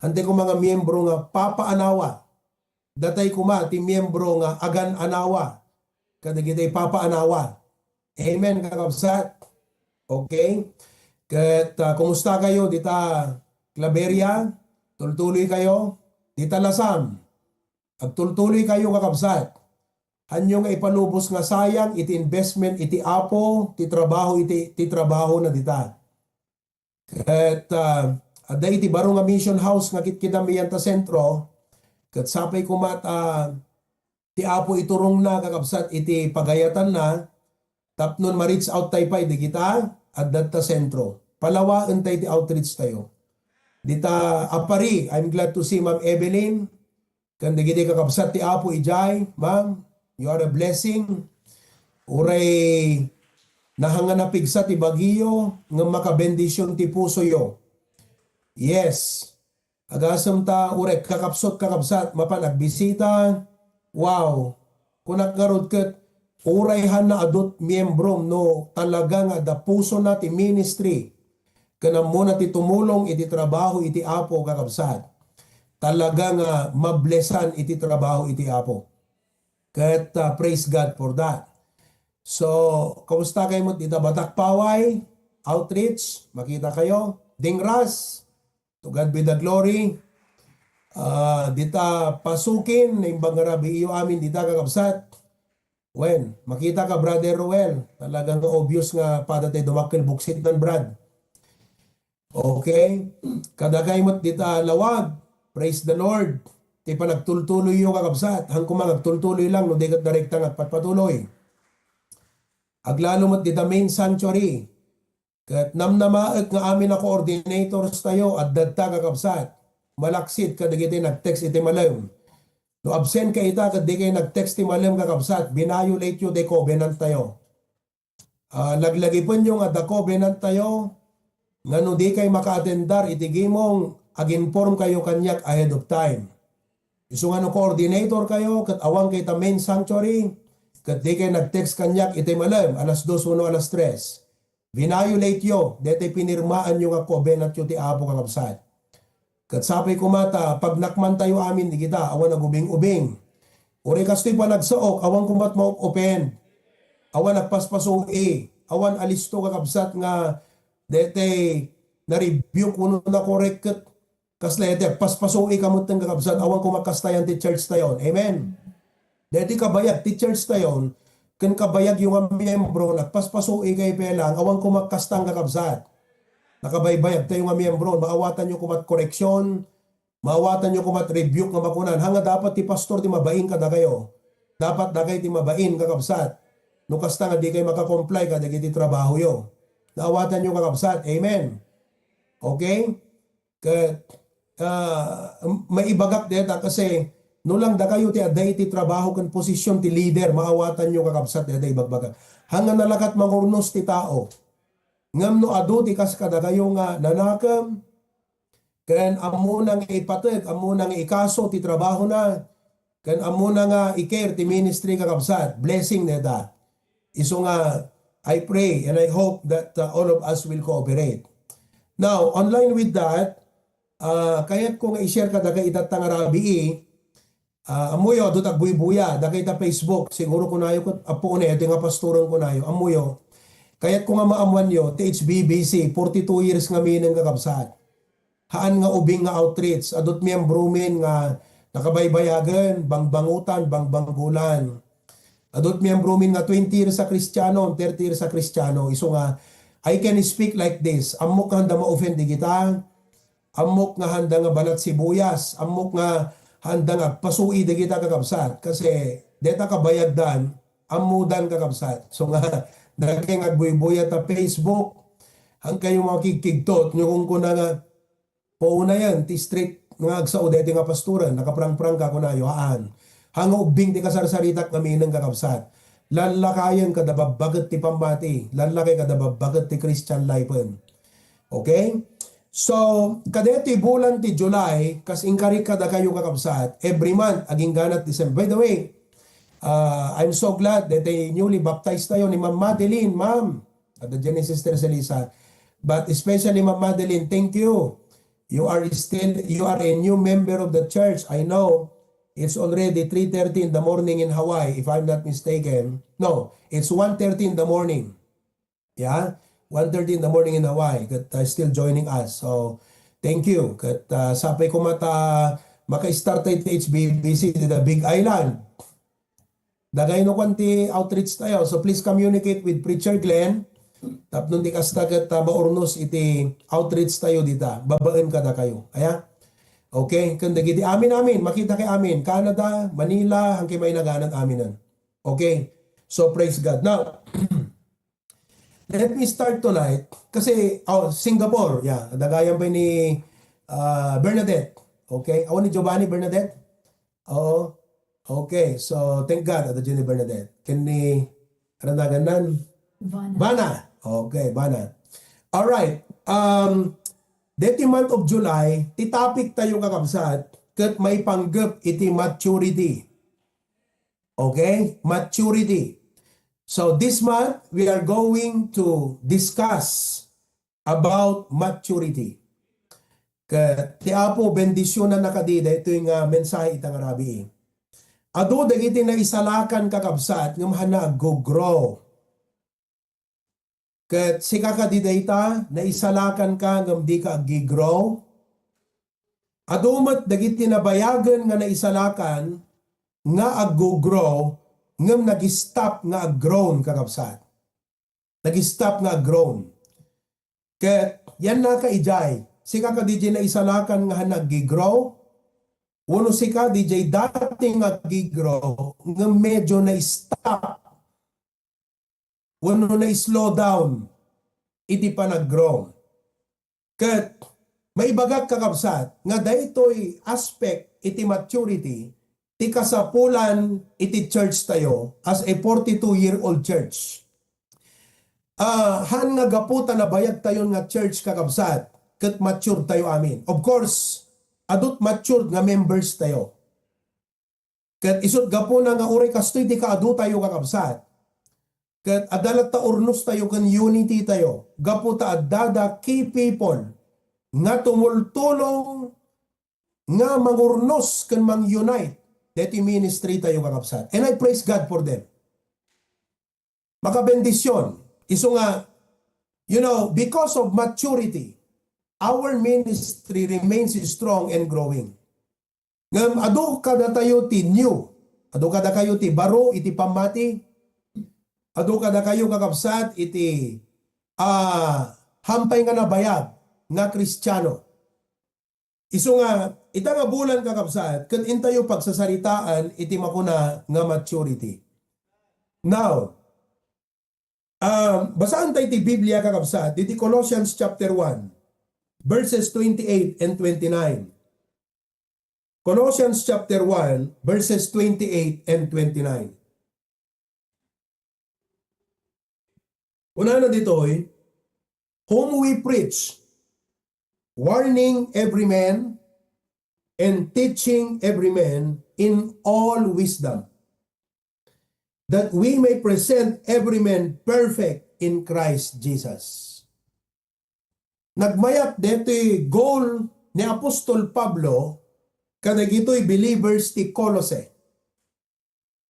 Adda koma nga miyembro nga papaanawa. Datay koma ti miyembro nga agan-anawa kadagiti papaanawa. Amen, kakabsat? Okay? Ket, ah, kumusta kayo dita Claveria? Tultuloy kayo? Dita Lasam? Agtultuloy kayo, kakabsat. Hanyo nga ipalubos nga sayang iti investment iti Apo, ti trabaho iti, ti trabaho na dita. Ket, ah, adda iti baro nga mission house nga kitkidam iti sentro, ket sapay koma ta ti Apo iturongna, kakabsat, iti pagayatanna, tapno ma-reach out tayo pay dagita adda ta sentro. Palawaen tayo ti outreach tayo. Dita Apari, I'm glad to see Ma'am Evelyn. Ken dagiti kakabsat ti Apo idiay, ma'am, you are a blessing. Uray nahangan a pigsa ti bagiyo, ngem makabendision ti pusoyo. Yes. Agasem ta uray kakabsat, kakabsat, mapan agbisita. Wow. Kunak ngarud ket uray hanna adut miyembrom no talaga nga adda pusona ti ministry. Ken ammona ti tumulong iti trabaho iti Apo, kakabsat. Talaga nga mablesan iti trabaho iti Apo. Ket, ah, praise God for that. So, kamusta kayo met dita Batak Paway? Outreach, makita kayo. Dingras, to God be the glory. Ah, dita Pasukin, naimbag nga rabii iyo amin dita, kakabsat. Wen, makita ka, Brother Roel. Talagang obvious nga pada tayo dumakkel buksit nan, Brad. Okay? Kadakay met dita Lawag. Praise the Lord. Ti panagtultuloyyo, kakabsat. Han koma agtultuloy lang, no di ket direkta nga agpatpatuloy. Aglalo met dita main sanctuary. Ket namnamaek nga amin a coordinators tayo, adda ta, kakabsat. Malaksid kadagiti nag-text iti malem. No absent ka ita, ket di kay nag-text ti malem, kakabsat, binayolate yo ti covenant tayo. Ah, laglagipenyo nga adda covenant tayo, nga no di kay maka-attendar iti gimong, ag-inform kayo kaniak ahead of time. Isu nga no coordinator kayo, ket awan kay ta main sanctuary, ket di kay nag-text kaniak iti malem, alas dos wenno alas tres. Violate yo, daytoy pinirmaanyo nga covenant yo ti Apo, kakabsat. Ket sapay koma ta pagnakman tayo amin digita, awan agubing-ubing. Uray kastoy panagsaok, awan koma met maop-open. Awan agpaspasoi, awan alisto, kakabsat, nga daytoy na-rebuke wenno na-correct ket kasla iti agpaspasoi ka metten, kakabsat, awan koma kastayan ti church tayon. Amen. Daytoy kabayag ti church tayon, ken kabayagyo nga miyembro, nagpaspasoi kayo pay lang, awan koma kastan, kakabsat. Nakabaybayag tayo nga miyembro, maawatanyo koma ti koreksyon, maawatanyo koma ti rebuke nga makunan, ha nga dapat ti pastor ti mabain kadakayo. Dapat dakay ti mabain, kakabsat. No kasta nga di kayo makakomply kadagiti trabahoyo. Naawatanyo, kakabsat. Amen. Okay? Ket, ah, maibagak deta kasi no lang dakayo ti adda iti trabaho ken posisyon ti leader, maawatanyo, kakabsat, deta ibagbagak. Hangna nalakat mangurnos ti tao. Ngem no adu ti kas kadakayo nga nanakem, ken ammona nga ipateg, ammona nga ikaso ti trabahona, ken ammona nga i-care ti ministry, kakabsat, blessing deta. Isu nga, I pray and I hope that, uh, all of us will cooperate. Now, online with that, ah, kayatko nga i-share kadakayo itatta nga rabii, ah, ammoyo, adu ti agbuybuya, dakay ta Facebook, siguro kunayo ket, apo, unay, iti nga pastoren kunayo, ammoyo, kayatko nga maammoanyo, ti H B B C, forty-two years ngamin, kakabsat. Haan nga ubing nga outreach. Adu ti miyembromin nga nakabaybayagen, bangbangutan, bangbanggulan. Adu ti miyembromin nga twenty years a Kristiano, thirty years a Kristiano. Isu nga, I can speak like this. Ammok nga handa ma-offend digita. Ammok nga handa nga banat sibuyas. Ammok nga handa nga agpasui digita, kakabsat. Kasi deta kabayagdan, ammodan, kakabsat. So nga, dakay nga agbuybuya ta Facebook, han kayo makigkigtot, nyo kunkuna nga, puonayen ti street nga agsao daytoy nga pastoren, nakaprangprangka kunayo, haan. Hanga ubbing ti kasarsaritak ngamin, kakabsat. Lallakayen kada babbaket ti pammati, lallakay kada babbaket ti Christian life-en. Okay? So, kadaytoy bulan ti July, kas inkarik kadakayo, kakabsat, every month, agingganat December. By the way, ah, I'm so glad that they newly baptized tayo ni Ma'am Madeline, ma'am. At the Genesis Teresa Lisa. But especially, Ma'am Madeline, thank you. You are still, you are a new member of the church. I know it's already three thirty in the morning in Hawaii, if I'm not mistaken. No, it's one thirty in the morning. Yeah? One thirty in the morning in Hawaii. Ket, uh, still joining us. So, thank you. Ket, uh, sapay ko met a maka-start tayo iti H B B C, the Big Island. Dagayno kuan ti outreach tayo. So, please communicate with Preacher Glenn. Tapno di kasta ket, uh, maurnos iti outreach tayo dita. Babaen kadakayo. Aya? Okay? Ken dagiti amin-amin. Makita kay amin. Canada, Manila, hangkay mainaganad aminen. Okay? So, praise God. Now, let me start tonight. Kasi, oh, Singapore. Yeah, dagayan pa ni, ah, Bernadette. Okay? Awan ni Giovanni, Bernadette? Oo. Okay. So, thank God, adda Jenny Bernadette. Ken ni, ano nagannan? Bana. Bana. Okay, Bana. All right. Um, deti month of July, ti topic tayo, kakabsat, ket maipanggep iti maturity. Okay? Maturity. So, this month, we are going to discuss about maturity. Ket ti Apo, bendisionanna kadi daytoy nga mensahe ita nga rabii. Adu dagiti naisalakan, kakabsat, ngem haanna aggugrow. Ket sika kadi dayta, naisalakanka ngem dika aggigrow? Adu met dagiti nabayagen nga naisalakan nga aggugrow ngem nag-stop nga aggrown, kakabsat. Nag-stop nga aggrown. Ket yannaka idiay, sika kadi diay naisalakan nga haanna aggigrow? Wenno sika diay dati nga aggigrow ngem medyo na-stop wenno na-slow down iti panaggrow. Ket maibagak, kakabsat, nga daytoy aspect iti maturity ti kasapulan iti church tayo as a forty-two-year-old church. Ah, haan nga gapu ta nabayag tayon nga church, kakabsat, ket mature tayo amin. Of course, adut matured nga members tayo. Ket isut gapuna nga uray kastoy ti kaadu tayo, kakabsat, ket adda latta urnos tayo ken unity tayo, gapu ta adda da key people nga tumultulong nga mangurnos ken mang-unite deti ministry tayo, kakabsat. And I praise God for them. Makabendision. Isu nga, you know, because of maturity, our ministry remains strong and growing. Ngem adu kadatayo ti new. Adu kadakayo ti baro iti pammati. Adu kadakayo, kakabsat, iti, ah, hampay nga nabayag nga Kristiano. Isu nga, ita nga bulan, kakabsat, ket intayo pagsasaritaan iti makuna nga maturity. Now, um, basaan tayo ti Biblia, kakabsat, diti Colossians chapter one, verses twenty-eight and twenty-nine. Colossians chapter one, verses twenty-eight and twenty-nine. Kunana ditoy, "Whom we preach, warning every man and teaching every man in all wisdom, that we may present every man perfect in Christ Jesus." Nagmayat detoy goal ni Apostol Pablo kadagitoy believers ti Colossae.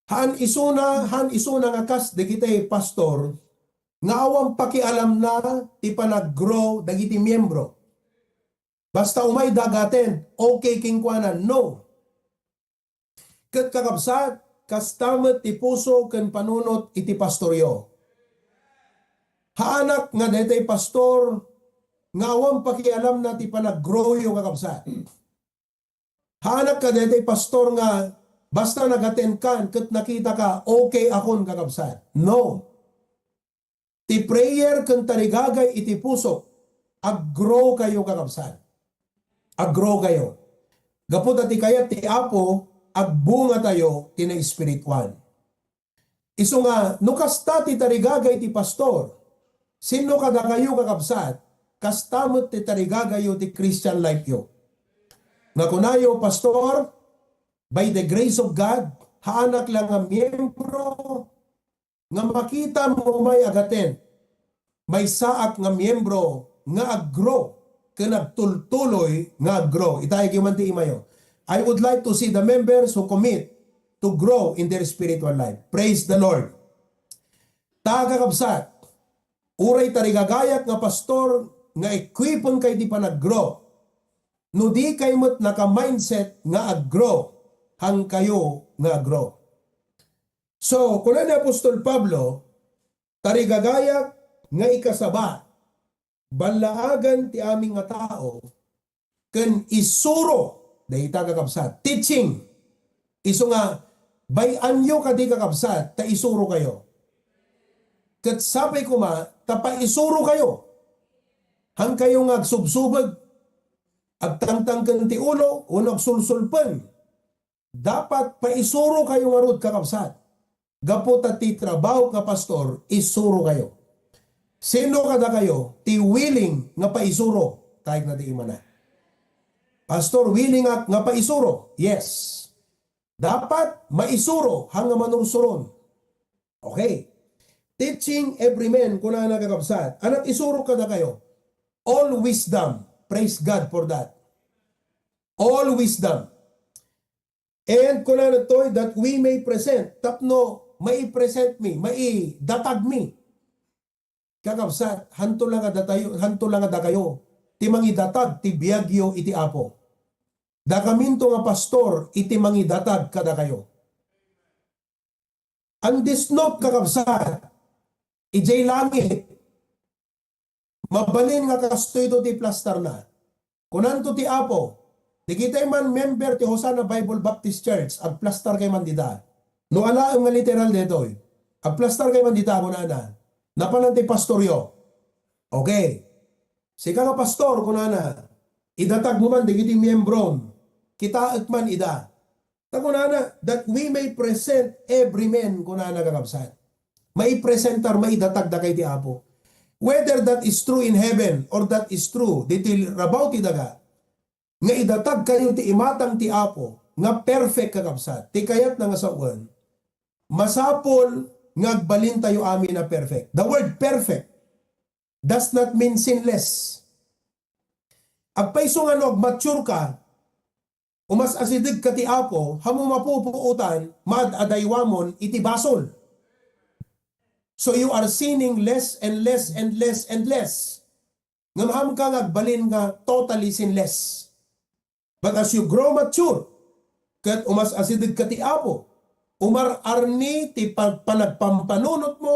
Haan isuna, haan isuna nga kas dagiti pastor nga awan pakialamna ti panaggrow dagiti miembro. Basta umay dagaten, okay kenkuana, no. Ket kakabsat, kasta met ti puso ken panunot iti pastoryo. Haanak nga daytoy pastor nga awan pakialamna ti panaggrowyo, kakabsat. Haanak nga daytoy pastor nga basta nagaten kan ket nakita ka, okay akon, kakabsat. No. Ti prayer ken tarigagay iti pusok, aggrow kayo, kakabsat. Aggrow kayo. Gapu ta ti kayat ti Apo, agbunga tayo ti naespirituan. Isu nga, no kasta ti tarigagay ti pastor, sinno kadakayo, kakabsat, kasta met ti tarigagayo ti Christian life yo. Nga kunayo, "Pastor, by the grace of God, haanak la nga miyembro nga makitam umay agaten, maysaak nga miyembro nga aggrow." ken agtultuloy nga aggrow. Itayagyo man ti imayo. I would like to see the members who commit to grow in their spiritual life. Praise the Lord. Ta, kakabsat, uray tarigagayak nga pastor nga equipenkayo iti panaggrow. No dikay met naka-mindset nga aggrow, hankayo nga aggrow. So, kuna ni Apostol Pablo, tarigagayak nga ikasaba, ballaagan ti amin nga tao, ken isuro, dayta kakabsat, teaching. Isu nga, bay-anyo kadi kakabsat, ta isurokayo. Ket sapay koma, ta paisurokayo. Hankayo nga agsubsubeg, agtangtangken ti ulo, wenno agsulsulpen. Dapat paisurokayo ngarud, kakabsat. Gapu ta ti trabaho nga pastor, isurokayo. Sino kadakayo ti willing nga paisuro? Tayag na ti imana. Pastor, willing ak nga paisuro. Yes. Dapat maisuro, hanga manursuron. Okay. Teaching every man, kunana, kakabsat. Anak, isuro kadakayo. All wisdom. Praise God for that. All wisdom. And kunana toy, that we may present, tapno maipresent mi, maidatag mi. Kakabsat, hanto la nga datayo, hanto la nga dakayo, ti mangidatag ti biagyo iti Apo. Dakaminto nga pastor, iti mangidatag kadakayo. And this note, kakabsat, idiay langit, mabalin nga kastoyto ti plastarna. Kunanto ti Apo, dagiti man member ti Hosanna Bible Baptist Church, agplastarkayo man dita. No alaem nga literal daytoy, agplastarkayo man dita, kunana. Napanan ti pastoryo. Okay. Sika nga pastor, kunana, idatag mo man dagiti miyembrom, kitaek man ida. Ta kunana, that we may present every man, kunana, kakabsat. Maipresentar, maidatag dakay ti Apo. Whether that is true in heaven or that is true ditoy rabaw ti daga, nga idatag kayo ti imatang ti Apo, nga perfect, kakabsat, ti kayatna nga sawen, masapul nga agbalintayo amin a perfect. The word perfect does not mean sinless. Agpayso nga no agmature ka, umas-asideg ka ti Apo, hammo mapupuotan, maad-adaywamon iti basol. So you are sinning less and less and less and less. Ngem hamka nga agbalin nga totally sinless. But as you grow mature, ket umas-asideg ka ti Apo, umar-arni ti pa-, panagpampanunotmo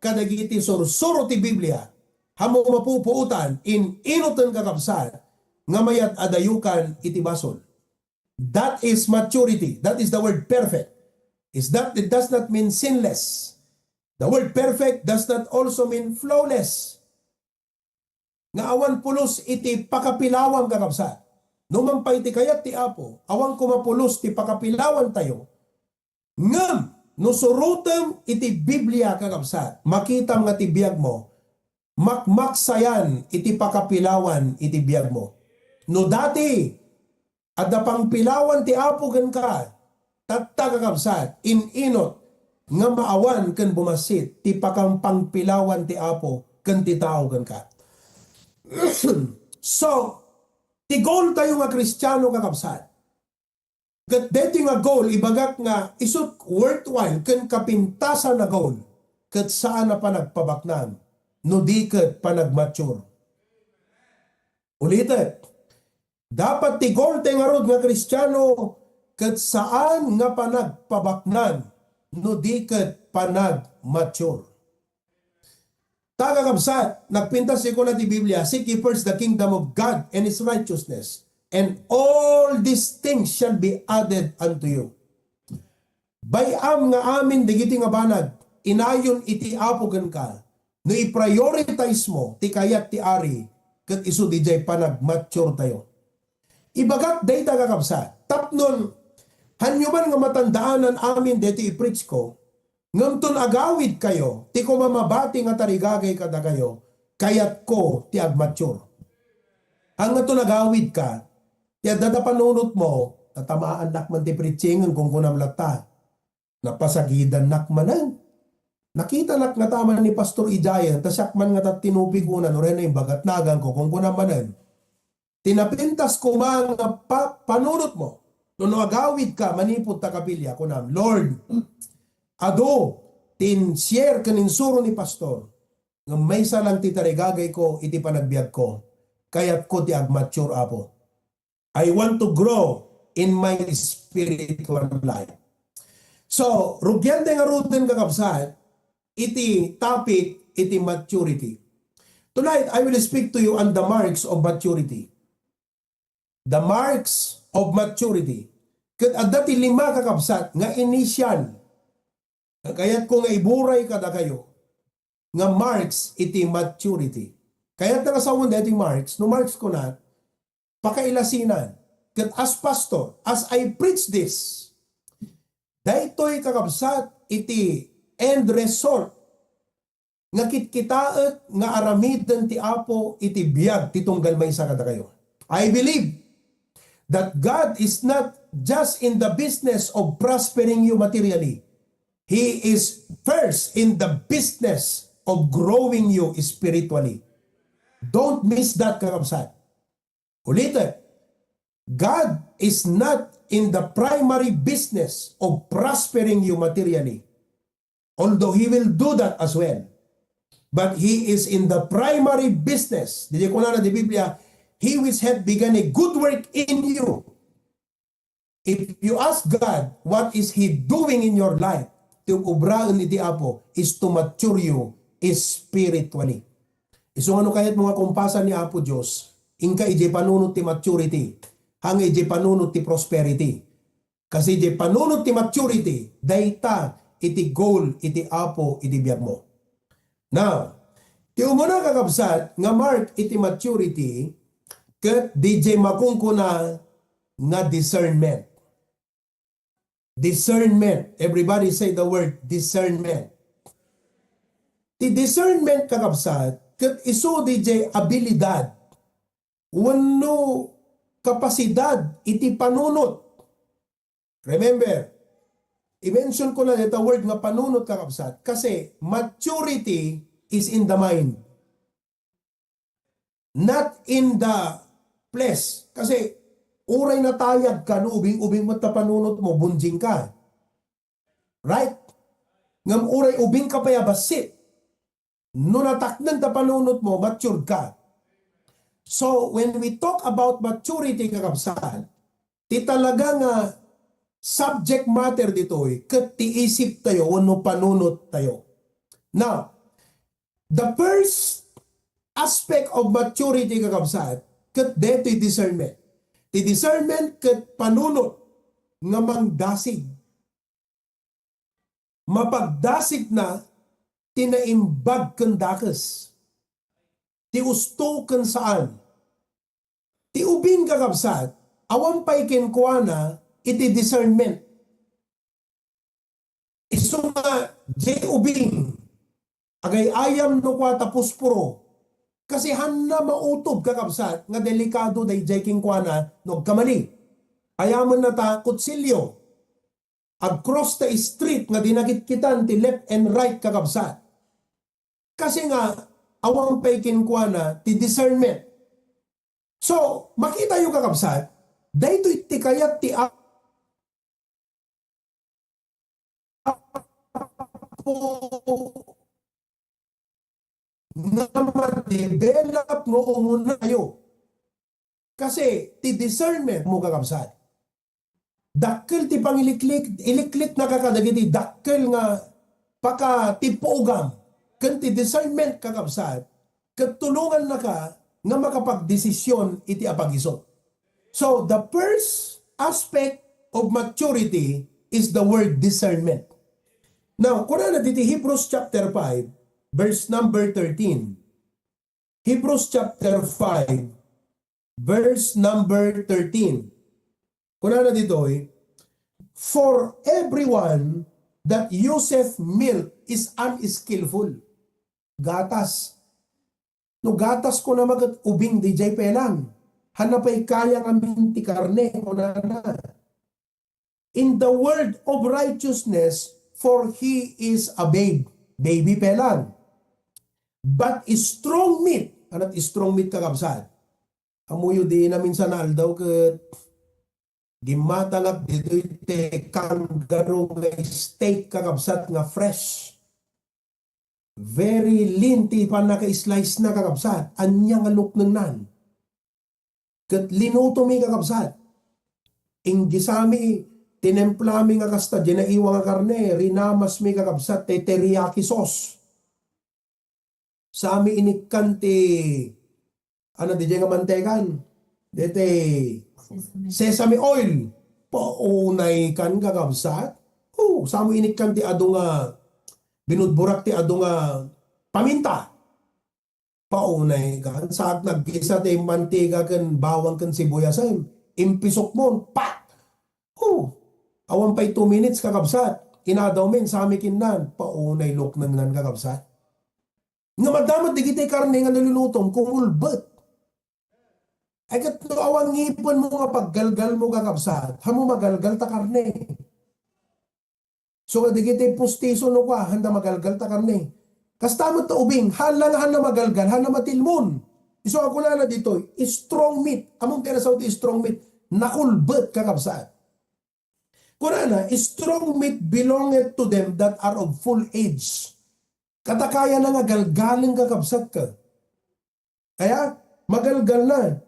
kadagiti sursuro ti Biblia, hammo mapupuotan, in-inoten, kakabsat, nga mayad-adayokan iti basol. That is maturity. That is the word perfect. Is that, it does not mean sinless. The word perfect does not also mean flawless. Nga awan pulos iti pakapilawan, kakabsat. No man pay ti kayat ti Apo, awan koma pulos ti pakapilawantayo. Ngem no surotem iti Biblia, kakabsat, makitam nga ti biagmo makmaksayan iti pakapilawan iti biagmo. No dati, adda pangpilawan ti Apo kenka, tatta, kakabsat, in-inot nga maawan ken bumassit ti pakangpangpilawan ti Apo ken ti tao kenka. So, ti goal tayo nga Kristiano, kakabsat, ket daytoy nga goal, ibagak nga isut worthwhile ken kapintasan a goal, ket saan a panagpabaknang, no di ket panagmature. Ulitek, dapat ti goal tayo ngarud nga Kristiano ket saan nga panagpabaknang, no di ket panagmature. Ta, kakabsat, nagpintas ti kuna ti Biblia, "Seek ye first the kingdom of God and His righteousness, and all these things shall be added unto you." Bay-am nga amin dagiti nga banag, inayon iti Apo kenka, no i-prioritize mo ti kayat ti Ari, ket isu diay panagmature tayo. Ibagak dayta, kakabsat, tapnon, hanyo man nga matandaanan amin daytoy i-preach ko, ngem ton agawid kayo, ti kumamabati nga tarigagay kadakayo, kayatko ti agmature. Haan nga ton agawid ka, ti adda panunot mo, tatamaannak man ti preaching, kunkunam latta. Napasagidannak manen. Nakitanak nga taman ni Pastor Ijayan, ta siak man nga tattinupi kunan, uray na imbagat naganko, kunkunam manen. Ti napintas koma nga pa-, panunotmo, no, no agawidka manipud ta kapilya, kunam, "Lord, adu ti in-share ken insuro ni Pastor, ngem maysa lang ti tarigagayko iti panagbiagko. Kayatko ti agmature, Apo. I want to grow in my spiritual life." So, rugian tayo ngaruden, kakabsat, iti topic, iti maturity. Tonight, I will speak to you on the marks of maturity. The marks of maturity. Ket adda ti lima, kakabsat, nga initial. Nga kayatko nga iburay kadakayo nga marks iti maturity. Kayatna nga sawen daytoy marks, no marks ko na, pakailasinan. Ket as pastor, as I preach this, daytoy, kakabsat, iti end result nga kitkitaek nga aramiden ti Apo iti biag ti tunggal maysa kadakayo. I believe that God is not just in the business of prospering you materially. He is first in the business of growing you spiritually. Don't miss that, kakabsat. Ulitin, God is not in the primary business of prospering you materially, although He will do that as well. But He is in the primary business. Diay kunana ti Biblia, "He which hath begun a good work in you." If you ask God, what is He doing in your life? Ti ubraen iti Apo is to mature you spiritually. Isu nga no kayatmo nga kumpasan ni Apo Dios, inka idiay panunot ti maturity, haan nga idiay panunot ti prosperity. Kasi idiay panunot ti maturity, dayta iti goal iti Apo iti biagmo. Now, ti umuna, kakabsat, nga mark iti maturity, ket diay makunkuna nga discernment. Discernment. Everybody say the word discernment. Ti discernment, kakabsat, ket isu diay abilidad wenno kapasidad iti panunot. Remember, i-mention ko na dita word nga panunot, kakabsat, kasi maturity is in the mind, not in the flesh. Kasi uray natayag ka no ubing-ubing met ta panunot mo, bunjing ka. Right? Ngem uray ubing ka pay a bassit, no natakneng ta panunot mo, matured ka. So, when we talk about maturity, kakabsat, ti talaga nga subject matter ditoy, ket ti isip tayo wenno panunot tayo. Now, the first aspect of maturity, kakabsat, ket daytoy discernment. Ti discernment ket panunot nga mangdasig. Mapagdasigna ti naimbag ken dakes, ti usto ken saan. Ti ubing, kakabsat, awan pay kenkuana iti discernment. Isu nga, diay ubing, agay-ayam no kua ta pusporo. Kasi haanna mautob, kakabsat, nga delikado daydiay kenkuana no agkamali. Ayamenna ta kutsilio. Ag-cross ta street nga dinakitkitan ti left and right, kakabsat. Kasi nga, awan pay kenkuana ti discernment. So, makitayo, kakabsat, daytoy ti kayat ti Apo nga ma-develop nga umunayo. Kasi ti discernment mo, kakabsat, dakkel ti pangiliklik, ilikliknaka kadagiti dakkel nga pakatipuogam ken ti discernment, kakabsat, ket tulongannaka nga makapagdesisyon iti apagiso. So, the first aspect of maturity is the word discernment. Now, kunana diti Hebrews chapter five, verse number thirteen. Hebrews chapter five, verse number thirteen. Kunana ditoy, "For everyone that useth milk is unskillful." Gatas. No gatas, kunana ket ubing, diay pay lang. Haanna pay kaya ngamin ti karne, kunana. "In the word of righteousness, for he is a babe." Baby pay lang. "But strong meat," ania ti strong meat, kakabsat? Ammoyo, di naminsan nga aldaw ket gimmatalak ditoy ti kangaroo nga steak, kakabsat, nga fresh. Very lean ti pannaka-slice na, kakabsat. Ania nga luknengnan? Ket linutomi, kakabsat. Inggisami, tinemplami nga kasta diay naiwa nga karne, rinamasmi, kakabsat, ti teriyaki sauce. Saami inikkan ti, ano, diay nga mantegan? Diay ti sesame oil. Paunay kan, kakabsat. Oh, saami inikkan ti adu nga, binudburak ti adu nga paminta. Paunay kan, saak naggisa ti mantiga ken bawang ken sibuyasen. Impisok mo, pak! Oh, awan pay two minutes, kakabsat. Inadawmi, saami kinnan. Paunay luknengnan, kakabsat. Nga madamot digiti karne nga nalulutom, kumulbet. Ay, ket no awan ngipenmo nga paggalgalmo, kakabsat, haanmo magalgal ta karne. So, nga digiti pustiso no kua, haanda magalgal ta karne. Kasta met ta ubing, haan la nga haanda magalgal, haanda matilmon. Isu a kunana ditoy, strong meat. Ammom ti nasaoen ti strong meat? Nakulbet, kakabsat. Kunana, strong meat belongeth to them that are of full age. Katakayana nga galgaleng, kakabsat, ka. Kaya, magalgalna.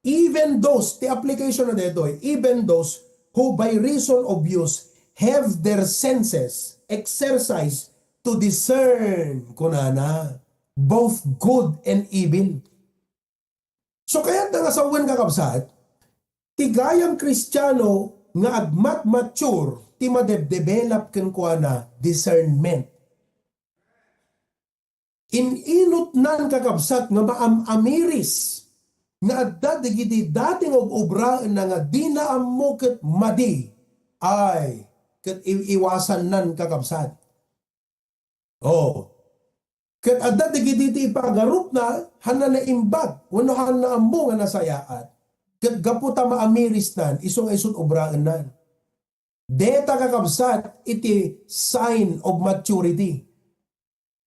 Even those, ti application na detoy, even those who by reason of use have their senses exercised to discern, kunana, both good and evil. So, kayatna nga sawen, kakabsat, ti gayam Kristiano nga agmatmature ti madebdevelop kenkuana discernment. In-inutnan, kakabsat, nga maam-amiris nga adda dagiti dati nga ug-obraenna nga dina ammo ket madi. Ay, ket iw-iwasannan, kakabsat. Oh. Ket adda dagiti ti ipagarupna, haanna naimbag, wenno haanna ammo nga nasayaat. Ket gapu ta maamirisnan, isu nga isu ti obraennan. Deta, kakabsat, iti sign of maturity.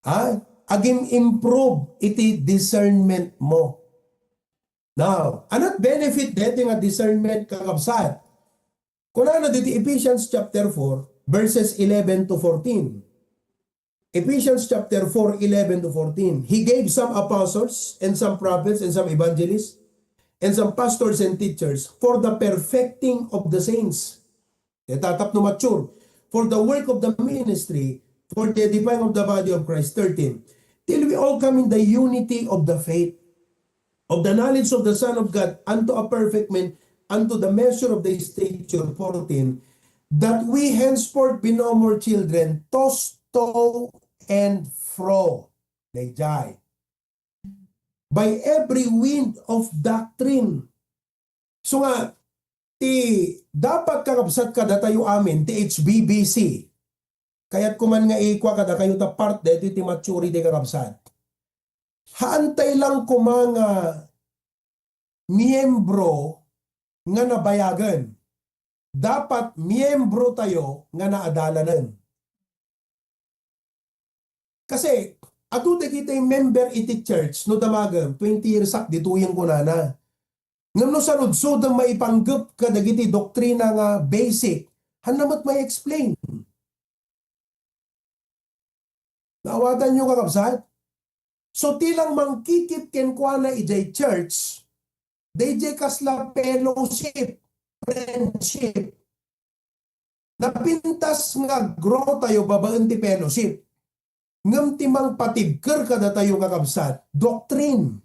Ha? Agim-improve iti discernment mo. Now, ania't benefit deti nga discernment, kakabsat? Kunana diti Ephesians chapter four, verses eleven to fourteen. Ephesians chapter four, eleven to fourteen. "He gave some apostles, and some prophets, and some evangelists, and some pastors and teachers for the perfecting of the saints." Deta tapno mature. "For the work of the ministry, for the edifying of the body of Christ." Thirteen. "Till we all come in the unity of the faith, of the knowledge of the Son of God, unto a perfect man, unto the measure of the stature." Fourteen, "That we henceforth be no more children, tossed to and fro." Daydiay. "By every wind of doctrine." So nga, ti dapat, kakabsat, kadatayo amin, ti H B B C. Kayatko man nga ikua kadakayo ta part daytoy ti maturity, kakabsat. Haantay lang koma nga miyembro nga nabayagen. Dapat miyembro tayo nga naadalanen. Kasi, adu dagiti member iti church, no damagem, twenty years ak ditoyen kunana. Ngem no saludsodem maipanggep kadagiti doktrina nga basic, haanna met mai-explain. Naawatanyo, kakabsat? So, ti lang mangkikit kenkuana idiay church, daydiay kasla fellowship, friendship. Napintas nga grow tayo babaen ti fellowship. Ngem ti mangpatibker kadatayo, kakabsat, doctrine.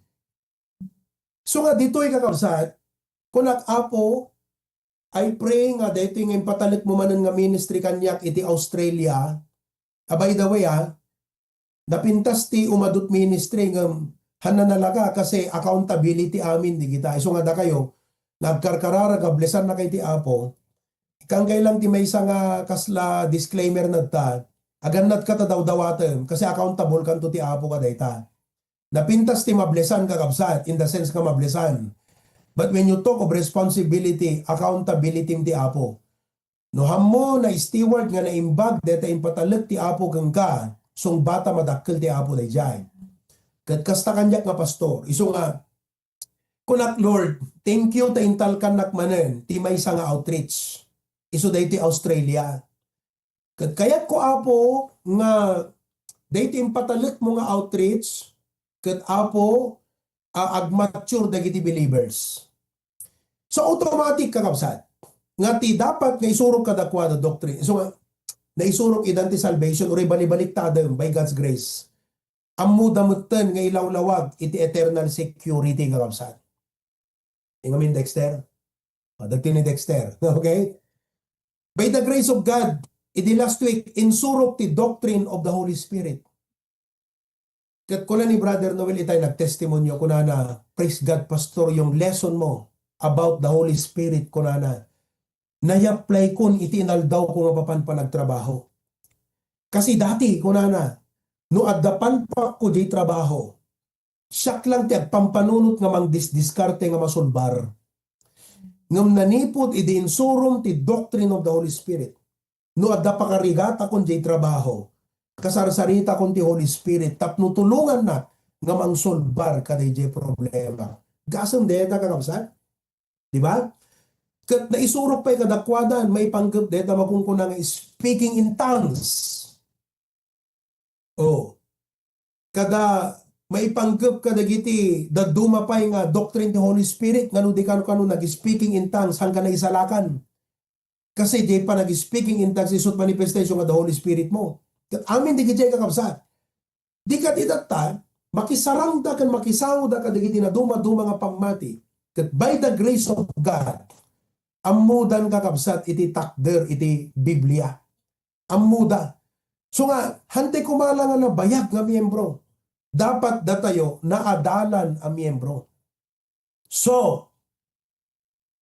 So nga ditoy, kakabsat, kunak, "Apo, I pray nga daytoy nga impatalekmo manen nga ministry kaniak iti Australia." Ah, by the way, ah, napintas ti umadut ministry ngem haanna nalaga kasi accountability amin digita. Isu nga dakayo, nagkarkararag, ablesanna kay ti Apo. Ikkan kay lang ti maysa nga kasla disclaimer na ta, agannatka ta dawdawatem kasi accountable kanto ti Apo kadayta. Napintas ti mablesan, kakabsat, in the sense nga mablesan. But when you talk of responsibility, accountability ti Apo. No haanmo na steward nga naimbag dayta impatalek ti Apo kenka, sungbata madakkel ti Apo daydiay. Ket kasta kaniak nga pastor, isu nga Kunak, "Lord, thank you ta intalkannak manen ti maysa nga outreach isu daytoy Australia. Ket kayatko, Apo, nga daytoy impatalekmo nga outreach, ket, Apo, a, agmature dagiti believers." So, automatic, kakabsat, nga ti dapat nga isurok kadakuada doctrine. So nga, naisurok idan ti salvation, uray balibaliktadem by God's grace. Ammoda metten nga ilawlawag iti eternal security, kakabsat. Ingamin, Dexter? Ah, dagiti ni Dexter. Okay? By the grace of God, idi last week, insurok ti doctrine of the Holy Spirit. Ket kuna ni Brother Noel itay nagtestimonio, kunana, "Praise God, Pastor, yung lesson mo about the Holy Spirit," kunana, "nayapplykon iti inaldaw ko nga papan panagtrabaho. Kasi dati," kunana, "no adda panpakko diay trabaho, siak lang ti agpampanunot nga mangdisdiskarte nga masulbar. Ngem nanipud idi insurom ti doctrine of the Holy Spirit, no adda pakarigatakon diay trabaho, kasarsaritakon ti Holy Spirit tapno tulongannak nga mangsulbar kadaydiay problema." Gasem dayta, kakabsat? Di ba? Ket naisurok pay kadakuada, maipanggep dayta makunkuna nga speaking in tongues. Oh. Kada maipanggep kadagiti dadduma pay nga doctrine ti Holy Spirit, nga no di kano-kano nag-speaking in tongues, hangkan naisalakan. Kasi di pa nag-speaking in tongues, isut manifestation nga the Holy Spirit mo. Ket amin di gijay, kakabsat. Di ket itatta, makisarangda ken makisangoda kadagiti naduma-duma nga pammati. Ket by the grace of God, ammodan, kakabsat, iti takder iti Biblia. Ammoda. So nga, hantay kumala nga nabayag nga miyembro. Dapat datayo naadalan a miyembro. So,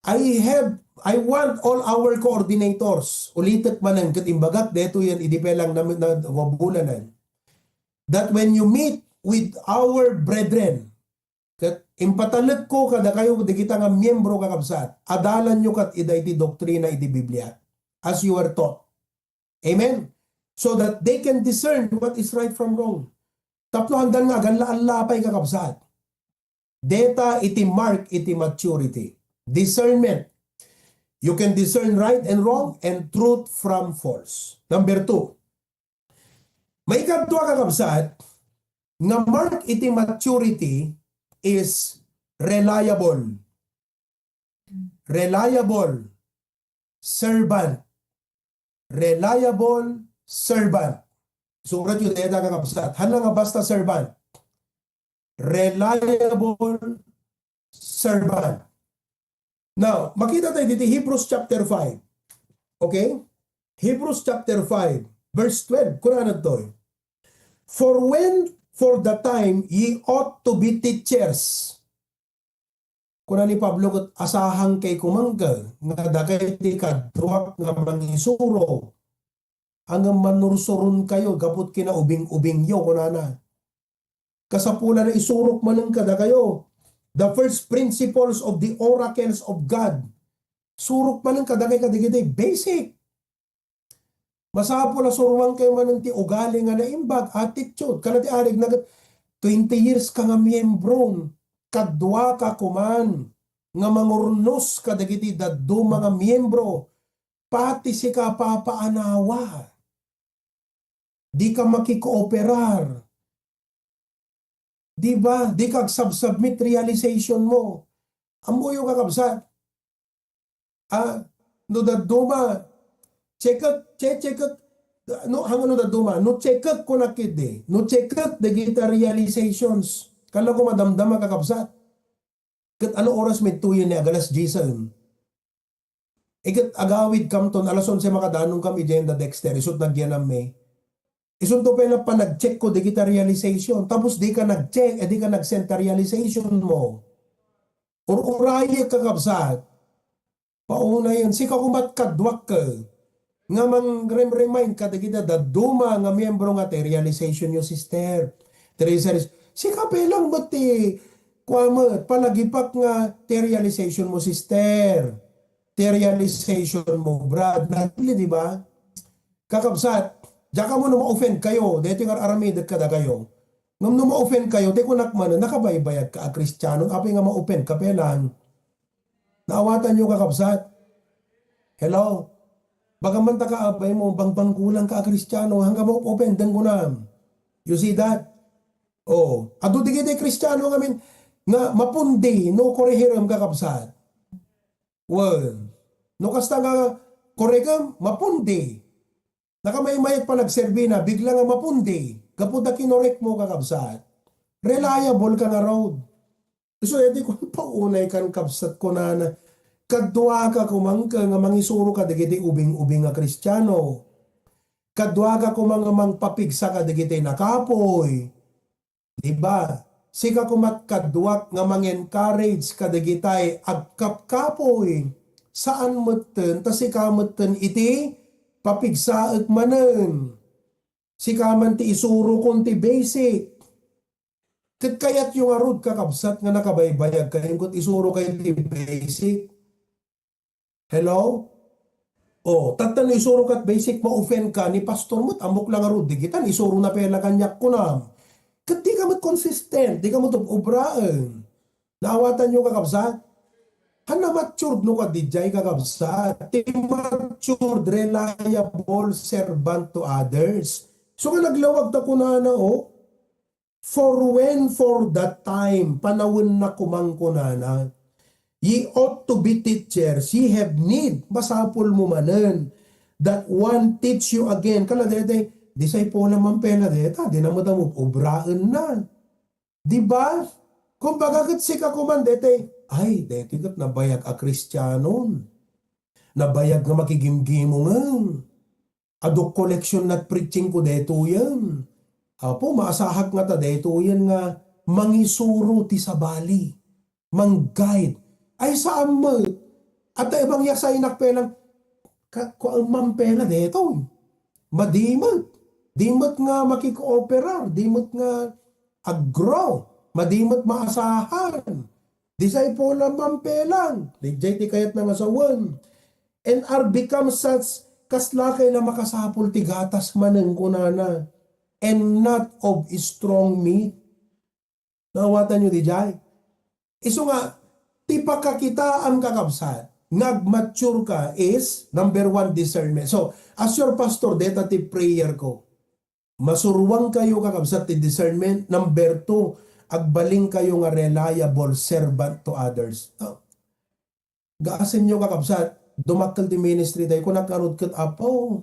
I have, I want all our coordinators, ulitek manen ket imbagak detoyen idi pay lang na, na, wabulanan, that when you meet with our brethren, ket impatalekko kadakayo dagita nga miyembro, kakabsat, adalanyo ket ida iti doktrina iti Biblia, as you were taught. Amen? So that they can discern what is right from wrong. Tapno handan nga agalla-alla pay, kakabsat. Deta iti mark iti maturity. Discernment. You can discern right and wrong and truth from false. Number two. Maikadua, kakabsat, nga mark iti maturity is reliable. Reliable servant. Reliable servant. Suratyo dayta, kakabsat. Haan nga basta servant. Reliable servant. Now, makita tayo dito, Hebrews chapter five. Okay? Hebrews chapter five, verse twelve. Kunana ditoy, "For when, for the time, ye ought to be teachers." Kuna ni Pablo ket, "Asahankayo koma nga dakayo ti kaduak nga mangisuro, ngem manursuronkayo gapu iti kinaubing-ubingyo," kunana. Kasapulan a isurok manen kadakayo the first principles of the oracles of God. Surok manen kadakayo kadagiti basic. Masapul a suroankayo manen ti ugali nga naimbag, attitude. Kana ti arig na, twenty years ka nga miyembro, kaduaka koman nga mangurnos kadagiti dadduma nga miyembro, pati sika, papaanawa. Di ka makikooperar. Di ba? Di ka agsubmit realization mo. Ammoyo, kakabsat. Ah, no dadduma, check-ek, che-, check-ek, no, hangno dadduma, no check-ek ko na kidi, no check-ek dagita realizations. Kala ko madamdama, kakabsat. Ket ano oras met tuyen ni agalas diyes? Iket agawid kamton, alas onse makadanong kami diyan da Dexter, isut nagyanam mi. Isunto pay la panag-check ko dagita realization. Tapos di ka nag-check, eh, di ka nag-send ta realization mo. Ur-urayek, kakabsat. Paunayen, sika kumat kaduak ka nga mangrem-remind kadagita dadduma nga miyembro nga ti realization yo, sister. Ti realization, sika pay lang met ti kua met, palagipak nga ti realization mo, sister. Ti realization mo, brad. Nagpili, di ba? Kakabsat, diak ammo no ma-offend kayo, daytoy nga ar-aramidek kadakayo. Ngem no ma-offend kayo, ti kunak man, nakabaybayag ka a Kristiano, apay nga ma-offend ka, pelang. Naawatanyo, kakabsat? Hello? Baka man ta kaabay mo, bangbangkulang ka a Kristiano, hanggang ma-offend, deng kunam. You see that? Oh, adu digiti Kristiano ngamin, nga mapundi, no korehirem, kakabsat. Well, no kasta nga korehirem, mapundi. Nakamaymayat pa nagserbi na, bigla nga mapundi. Gapu ta kinorek mo, kakabsat. Reliable ka nga road. So, edi kung paunay kan kabsat ko na, na, kadua ka kumangka nga mangisuro ka dagiti ubing-ubing nga Kristiano. Kadua ka kumang nga mangpapigsa ka dagiti nakapoy. Di ba? Sika kumat kaduak nga mang-encourage kadagitay agkapkapoy. Saan metten ta sika metten iti papigsaek manen. Sika man ti isurokon ti basic. Ket kayatyo ngarud, kakabsat, nga nakabaybayag kayo ket isuro kayo ti basic. Hello? Oh, tatta no isuro kat basic, ma-offend ka ni pastor mo, ammok lang ngarud, digitan, isuro na pela kaniak kunam. Ket di ka met consistent, di ka met ub-, ubraen. Naawatanyo, kakabsat? Hanna matured no kadi jay, kakabsat. Ti matured, reliable servant to others. So, nga naglawag ta kunana, oh, for when, for that time, panawen na kumang kunana. Ye ought to be teachers, ye have need, masapul mo manen, that one teach you again. Kala dete, disciple man pela deta, di na mo ubraen na. Di ba? Kumbaga, ket sika kuman dete, ay, dete ket nabayag a Kristianon. Nabayag nga makigimgimong. Adu koleksyon na ti preaching ko detoyen. Apo, maasahak nga ta detoyen nga mangisuro ti sabali, mang-guide. Ay, saan met? At ta ibang yasaynak pelang, ka-, kuan man pela detoy. Madi met. Di met nga makikooperar, di met nga agro, madi met maasahan. Disciple man pelang. Dijay ti kayatna nga sawen. And are become such, kasla kay la makasapul ti gatas manen kunana, and not of strong meat. Naawatanyo dijay? Isu nga, ti pakakitaam, kakabsat, nga agmature ka is, number one, discernment. So, as your pastor, deta ti prayer ko. Masuruan kayo, kakabsat, ti discernment. Number two, agbalin kayo nga reliable servant to others. Oh. Gaasenyo, kakabsat, dumakkel ti ministry tayo. Kunak ngarud ket, Apo,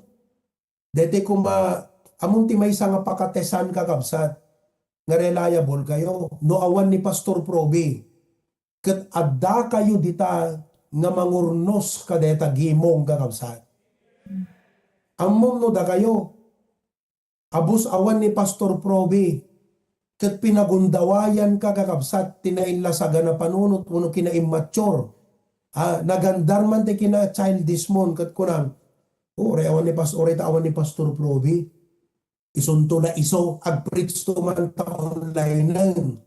dete koma, ammom ti maysa nga pakatesan, kakabsat, nga reliable kayo. No awan ni Pastor Proby, ket adda kayo dita nga mangurnos kadeta gimong, kakabsat. Ammom no dakayo, abus awan ni Pastor Proby, ket pinagundawayan ka, kakabsat, ti nainlasagan a panunot wenno kinaimmature. Ah, nagandar man ti kina-childish mon, ket kunam, "Oh, uray awan ni Pas-, uray ta awan ni Pastor Proby. Isunto la isu, agpreach to man ta online."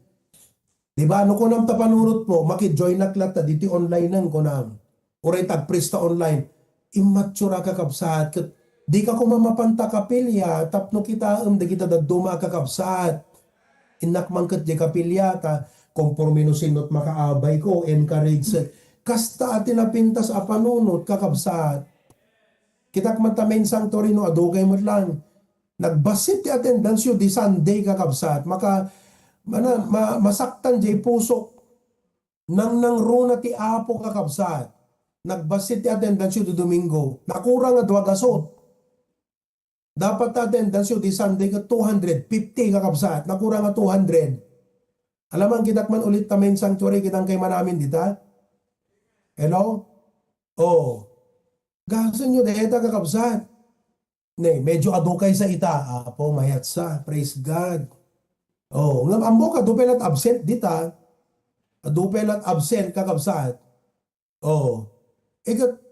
Di ba? No kunam ta panunot mo, makijoinak latta diti online nang kunam. Uray ta agpreach ta online. Immature a, kakabsat, ket di ka koma mapan ta kapilya tapno kitaem dagita dadduma a kakabsat. Innak man ket di kapilya ta, konforme no sinot makaabay ko, encourage. Kasta a ti napintas a panunot, kakabsat. Kitak man ta main sanctuary no, adu kay met lang. Nagbassit ti attendance yo di Sunday, kakabsat. Maka-, mana-, ma-, masaktan jay pusok. Nangnangruna ti Apo, kakabsat. Nagbassit ti attendance yo di Domingo. Nakurang nga dua gasut. Dapat ta attendance yo di Sunday ket two hundred fifty, kakabsat. Nakurang nga two hundred. Alam, kitak man ulit ta main sanctuary, kitang kay manamin dita. Hello? Oh. Gasen yo deta, kakabsat. Ne, medyo adu kay sa ita. Apo, mayat sa. Praise God. Oh, ngem ammok, adu pay lat absent dita. Adu pay lat absent, kakabsat. Oh. Iket,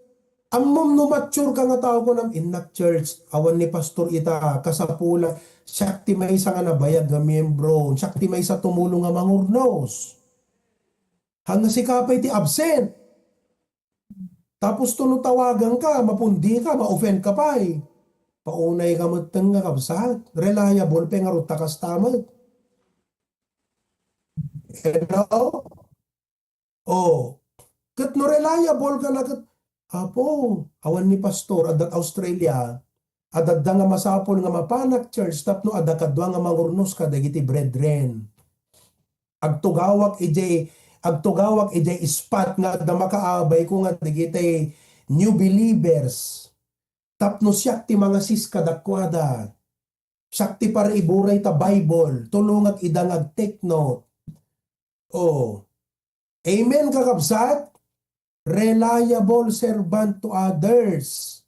ammom no mature ka nga tao, kunam, innak church, awan ni pastor ita, kasapula, siak ti maysa nga nabayag nga miyembro, siak ti maysa tumulong nga mangurnos. Hanggang sika pay ti absent. Tapos to no tawagan ka, mapundi ka, ma-offend ka pay. Paunay ka met nga kabsat. Reliable pay nga rutta kasta met. Hello? Oh. Ket no reliable ka na ket, "Apo, awan ni pastor, adda Australia, adda nga masapul nga mapanak church tapno adda kadua nga mangurnos kadagiti brethren." Agtugawak idiay, agtugawak idiay spot nga adda makaabayko nga dagiti new believers. Tapno siak ti mangasis kadakuada. Siak ti pariburay ta Bible. Tulongak ida nga ag-take note. Oh. Amen, kakabsat? Reliable servant to others.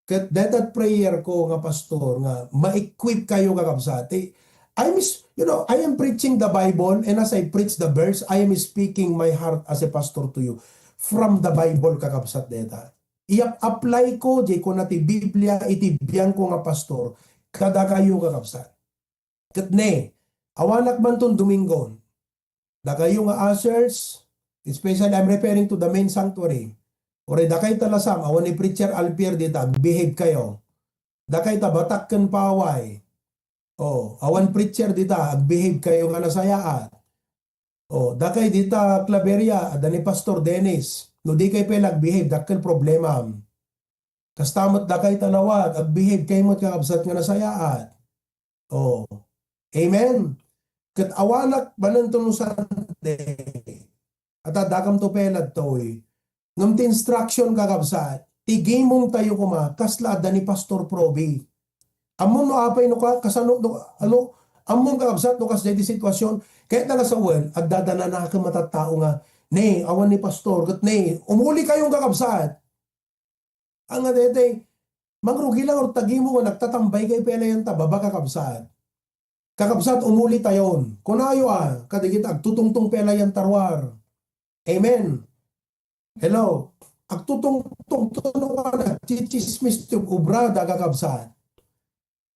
Ket dayta prayer ko nga pastor nga ma-equip kayo, kakabsat. Eh, I'm s-, you know, I am preaching the Bible, and as I preach the verse, I am speaking my heart as a pastor to you from the Bible, kakabsat, dayta. Iap-apply ko, jay kuna ti Biblia, iti biangko nga pastor, kadakayo, kakabsat. Ket ne, awanak man ton Domingo. Dakayo nga ushers, especially I'm referring to the main sanctuary. Uray dakay ta lasam, awan ni Preacher Alpier dita, agbehave kayo. Dakay ta Batak ken Paway. Oh, awan preacher dita, agbehave kayo nga nasayaat. Oh, dakay dita Claveria, adda ni Pastor Dennis. No di kay pay agbehave, dakkel problema. Kasta met dakay ta Laoag, agbehave kay met kakabsat nga nasayaat. Oh. Amen. Ket awanak manen to no Sunday. At adakam to pay ladtoy. Ngem ti instruction, kakabsat, ti gimong tayo koma, kasla adda ni Pastor Proby. Ammom no apay no ka, kasano, no, ano, ammom, kakabsat, no kasdiay ti sitwasyon, ket nagasawen, agdadananakem a tattao nga, "Ne, awan ni pastor," ket ne, umuli kayon, kakabsat. Ania daytoy, mangrugi lang or tagimo nga nagtatambay kay pelayan ta baba, kakabsat. Kakabsat, umuli tayon. Kunayo a, kadagiti agtutungtong pelayan ta ruar. Amen. Hello. Agtutungtong to no ka nagchichismis ti obra da, kakabsat.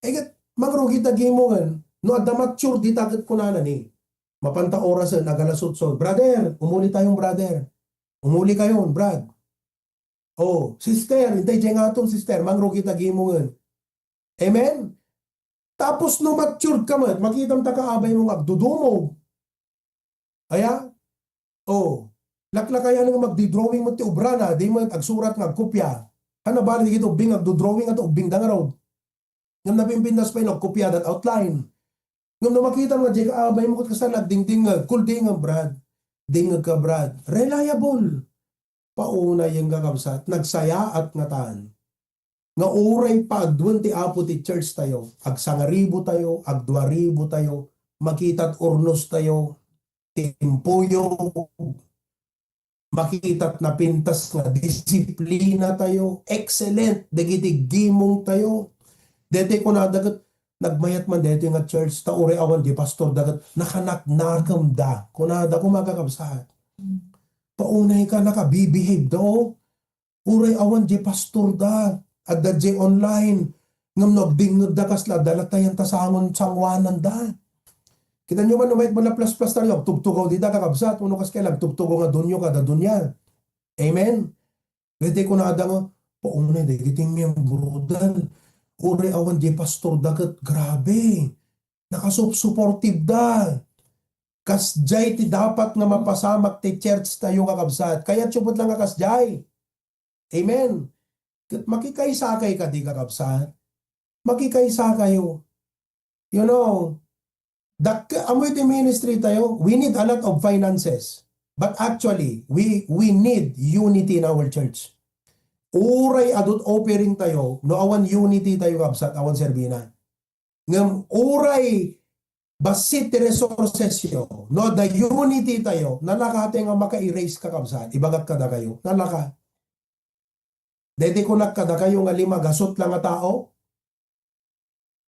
Eh, ket mangrugi ta gimong, no adda mature dita ket kunana ni, mapanta orasen, agalas otso, "Brother, umuli tayon, brother. Umuli kayon, brad." Oh, sister, intay jay nga aton, sister, mangrugi ta gimong. Amen? Tapos no matured ka met, makitam ta kaabaymo nga agdudumog. Aya? Oh, laklakayan nga magdi-drawing met ti obrana, di met agsurat nga agkopia. Ania bali dagiti ubbing nga agdu-drawing at ubbing da ngarud. Ngem napimpintas pay no agkopia dat outline. Ngem no makitam nga jay kaabaymo ket kasla nagdingdingngeg, kuldingem, brad. Dingngeg ka, brad. Reliable. Paunay yen, kakabsat, nagsayaat ngatan. Nga uray paaduen ti Apo ti church tayo, agsangaribu tayo, agduaribu tayo, makitat urnos tayo, timpuyog, makitat napintas nga disiplina tayo, excellent dagiti gimong tayo. Daytoy kunada ket, "Nagmayat man daytoy nga church, ta uray awan di pastor da ket nakanaknakemda," kunada koma, kakabsat. Paunay ka, nakabibehave da, oh. Uray awan jay pastor da, adda jay online. Ngem no agdingngeg da kasla, adda latta yan ta sangon, sanguanan da. Kita nyo man, no mayat man naplasplastayo, agtugtugaw dita, kakabsat, uno kas kay agtugtugaw nga dunyo kada dunia. Amen? Daytoy kunada nga, paunay dagiti miyembro dan. Uray awan jay pastor da ket grabe. Nakasupsuportive da. Kasjay ti dapat nga mapasamak ti church tayo, kakabsat. Kayatyo met lang nga kasjay. Amen. Ket makikaysakay kadi, kakabsat? Makikaysakayo. You know, dak-, ammoy ti ministry tayo, we need a lot of finances. But actually, we, we need unity in our church. Uray adut offering tayo, no awan unity tayo, kabsat, awan serbina. Ngem uray bassit ti resources yo, no adda unity tayo, nalaka tayo nga maka-erase, kakabsat. Ibagak kadakayo, nalaka. Daytoy kunak kadakayo nga lima gasut lang a tao.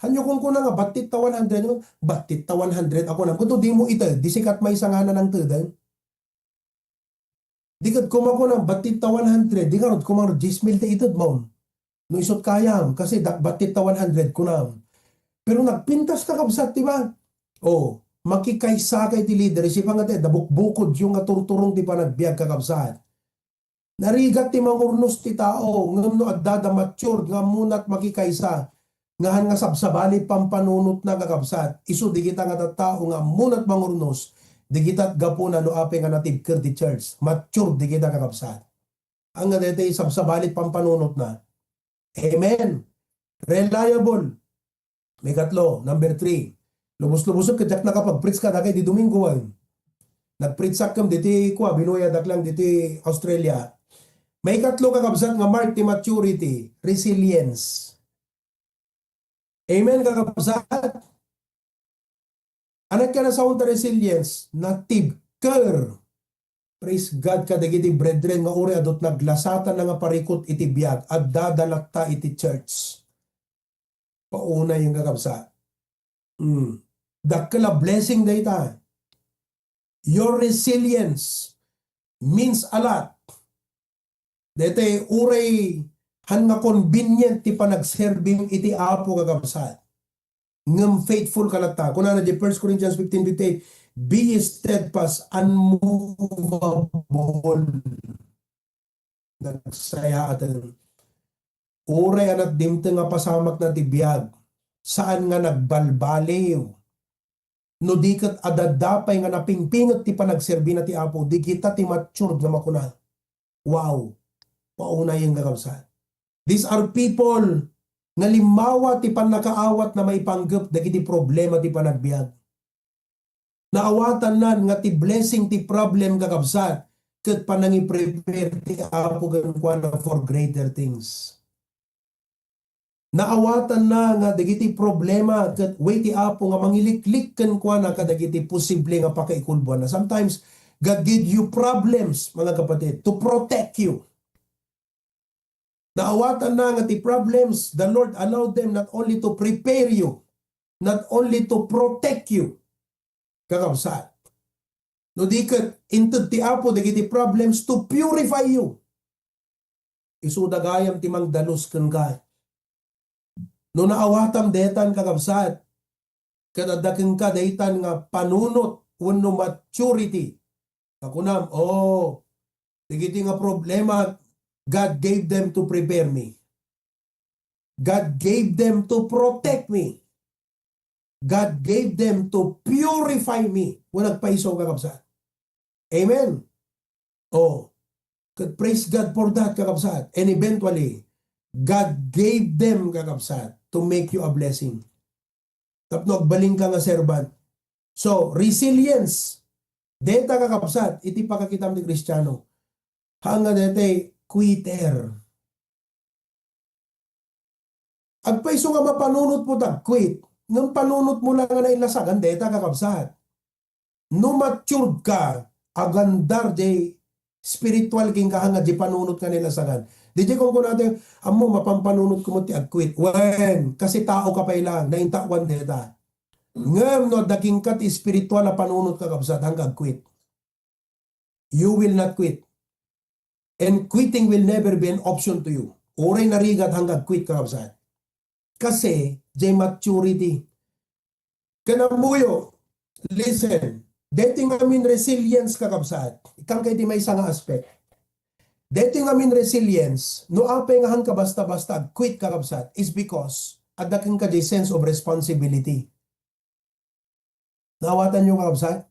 Hanyo kunkuna nga battit ta one hundred, battit ta one hundred a kunam. Kuto dimo ited, di sikat maysa nga nanangteden. Di ket kumakuna, battit ta one hundred, di ngarud kumakuna, dies mil ta ited, maun. No isut kayam, kasi da-, battit ta one hundred kunam. Pero nagpintas, kakabsat, di ba? Oh, makikaysakay ti leader, isip nga ti, da bukbukod yung nga turturong ti panagbiag, kakabsat. Narigat ti mangurnos ti tao, ngem no adda da matured nga ammona't makikaysa, ngahan nga sabsabali pampanunotna, kakabsat, isu dagita nga tattao nga ammona't mangurnos, Digita gapuna no apay nga natibker ti church. Mature digita, kakabsat. Ania daytoy sabsabalit pampanunotna. Amen. Reliable. Maikatlo, number three. Lubos-lubosek ket diak nakapag-preach kadagiti Domingo, ay. Nag-preach-ak ken diti, kua, binuyadak lang diti Australia. Maikatlo, kakabsat, nga mark ti maturity, resilience. Amen, kakabsat? Ania ti kanasaon ta resilience? Natibker. Praise God kadagiti brethren nga uray adut naglasatanna nga parikut iti biag, adda da latta iti church. Paunay nga, kakabsat. Mm. Dakkel a blessing dayta. Your resilience means a lot. Daytoy uray han nga convenient ti panagserbim iti Apo, kakabsat. Ngem faithful ka latta. Kunana di First Corinthians fifteen fifty-eight, "Be ye steadfast, unmovable." Nagsayaaten. Uray a natdimteng a pasamakna ti biag, saan nga nagbalbaliw. No di ket adda pay nga napingpinget ti panagserbina ti Apo, digita ti matured nga makuna, "Wow, paunayen nga kabsat." These are people nga limmawa ti pannakaawatna maipanggep dagiti problema ti panagbiag. Naawatannan nga ti blessing ti problem, kakabsat, ket panangiprepare ti Apo kenkuana for greater things. Naawatanna nga dagiti problema ket way ti Apo nga mangiliklik kenkuana kadagiti posible nga pakaikulboanna. Sometimes, God give you problems, mga kapatid, to protect you. Naawatanna nga ti problems, the Lord allowed them not only to prepare you, not only to protect you, kakabsat. No di ket, inted ti Apo dagiti problems to purify you. Isuda gayam ti mangdalus kenka. No naawatam daytan, kakabsat, ket adda kenka daytan nga panunot wenno maturity, nga kunam, "Oh, dagiti nga problema, God gave them to prepare me. God gave them to protect me. God gave them to purify me." Wen agpayso, kakabsat. Amen. Oh, ket praise God for that, kakabsat. And eventually, God gave them, kakabsat, to make you a blessing. Tapno agbalin ka nga servant. So, resilience. Dayta, kakabsat, iti pakakitam ti Kristiano. Haan nga daytay quitter. Agpayso nga mapanunot mo ta quit, ngem panunot mo lang nga nailasagan, dayta, kakabsat. No matured ka, agandar jay spiritual kenka nga di panunot nga nailasagan. Di jay kunkunada, "Ammo, mapampanunot ko met ti ag-quit." Wen, kasi tao ka pay lang, naintawan dayta. Ngem no adda kenka ti spiritual a panunot, kakabsat, haan nga ag-quit. You will not quit. And quitting will never be an option to you. Uray narigat, haan nga ag-quit, kakabsat. Kasi, jay maturity. Ken ammoyo, listen, daytoy ngamin resilience, kakabsat, ikkan kay ti maysa nga aspect. Daytoy ngamin resilience, no apay nga haan ka basta-basta ag-quit, kakabsat, is because adda kenka jay sense of responsibility. Naawatanyo, kakabsat?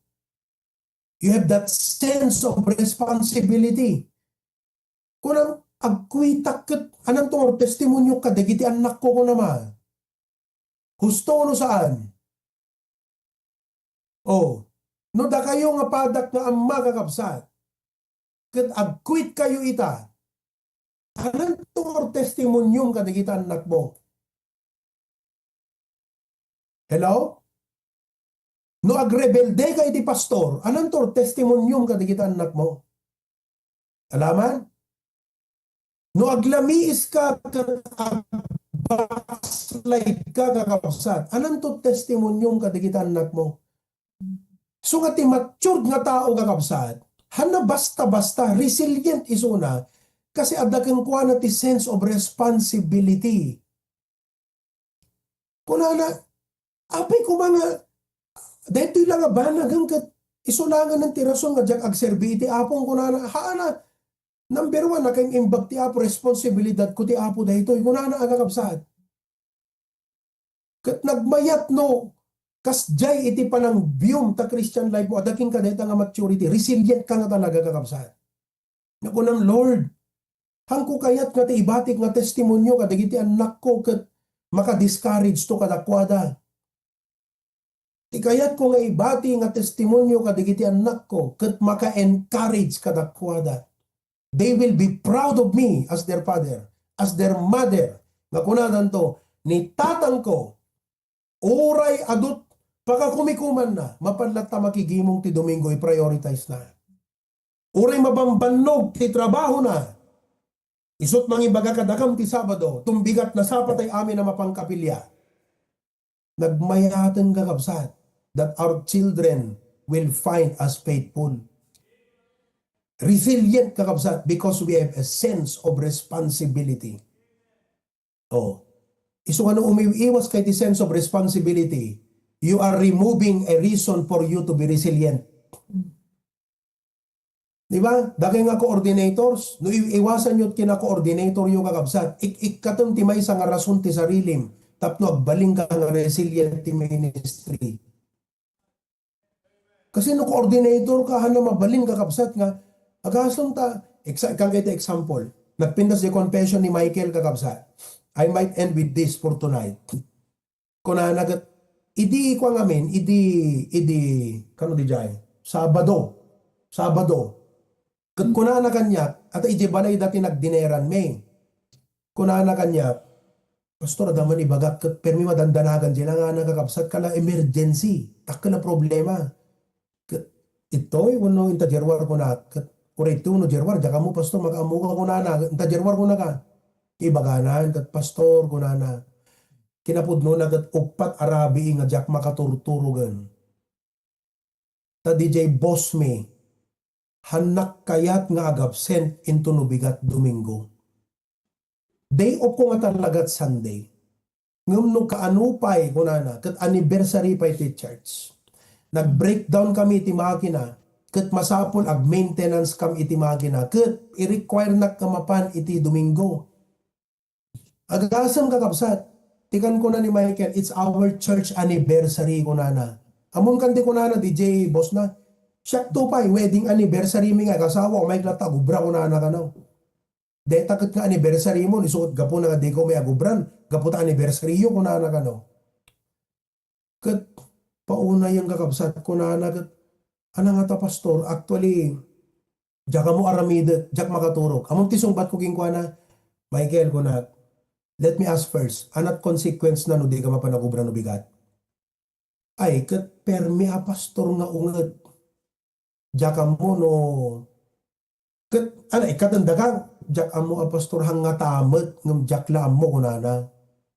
You have that sense of responsibility. Kunam, "Ag-quitak ket ananto nga testimonio kadagiti annakko," kunam a. Husto no saan? Oh, no dakayo nga padak nga amma, kakabsat, ket ag-quit kayo ita, ananto nga testimoniom kadagiti annakmo? Hello? No agrebelde ka iti pastor, ananto testimoniom kadagiti annakmo? Alaman? No aglamiis ka ket agbackslide ka, kakabsat, ananto testimoniom kadagiti annakmo? So nga ti matured nga tao, kakabsat, haan nga basta-basta, resilient isuna, kasi adda kenkuana ti sense of responsibility. Kunana, "Apay koma nga, daytoy la nga banagen ket isu la nga ti rason nga diak agserbi iti Apo," kunana. "Haan a, number one, nakaimbag ti Apo, responsibilidadko ti Apo daytoy," kunana, kakabsat. Ket nagmayat no Kasdiay iti panangbium ta Christian life mo, adda kenka dayta nga maturity, resilient ka nga talaga, kakabsat. Nakunam, "Lord, haanko kayat nga ta ibatik nga testimonio kadagiti annakko ket maka-discourage to kadakuada. Ti kayatko nga ibati nga testimonio kadagiti annakko ket maka-encourage kadakuada. They will be proud of me as their father, as their mother." Nga kunadanto, ni tatangko, uray adut pakakumikumanna, mapan latta makigimong ti Domingo, i-prioritize na. Uray mabambannog ti trabahona, isut' mangibaga kadakam ti Sabado, tumbigat na sapatay amin a mapangkapilya. Nagmayaten, kakabsat, that our children will find us faithful. Resilient, kakabsat, because we have a sense of responsibility. Oh. Isu nga no umiiwas ka iti sense of responsibility, you are removing a reason for you to be resilient. Di ba? Dagay nga coordinators, no iiwasan yo kina coordinator yo, kakabsat, ik-, ikkatem ti maysa nga rason ti sarilim tapno agbalin ka nga resilient ti ministry. Kasi no coordinator ka, haan a mabalin, kakabsat, nga agasem ta, exa-, kan kay example, nagpintas di confession ni Michael, kakabsat. I might end with this for tonight. Kunana ket, idi kua ngamin, idi, idi, kano di jay? Sabado. Sabado. Ket kunana kaniak, ata idiay balay dati nagdineran mi. Kunana kaniak, "Pastor, adda man ibagak ket permi madandanagan diay langana, kakabsat, kala emergency. Dakkel a problema." Ket, "Itoy, wenno inta Jerwar?" kunak. Ket, "Uray itoy wenno Jerwar, diak ammo, Pastor, makaammoka," kunana. "Inta Jerwar," kunana. Ibagana, ket, "Pastor," kunana. Kinapudnona ket uppat a rabii nga diak makaturturogen. Ta diay boss mi, haannak kayat nga agabsent intono bigat Domingo. Day off ko nga talagat Sunday. Ngem no kaano pay, kunana, ket anniversary pay ti church. Nag-breakdown kami ti makina, ket masapul ag-maintenance kam iti makina, ket i-require-nak nga mapan iti Domingo. Agasem, kakabsat, ti kan kuna ni Michael, "It's our church anniversary," kunana. Ammom kan ti kunana, diay boss na, "Siak to pay, wedding anniversary mi nga agasawa, umayek latta agubra," kunana kano. "Deta ket nga anniversary mo, isu ket gapuna nga dika umay agubran, gapu ta anniversary yo," kunana kano. Ket paunayen, kakabsat, kunana ket, "Ania ngata, Pastor? Actually, diak ammo aramidek, diak makaturog." Ammom ti sungbat ko kenkuana, "Michael," kunak, "let me ask first, aniat consequence na no dika mapan agubra no bigat?" "Ay, ket permi a, Pastor, nga unget. Diak ammo no," ket, "Ania, ikkaten daka?" "Diak ammo a, Pastor, haan ngata met, ngem diak la ammo," kunana.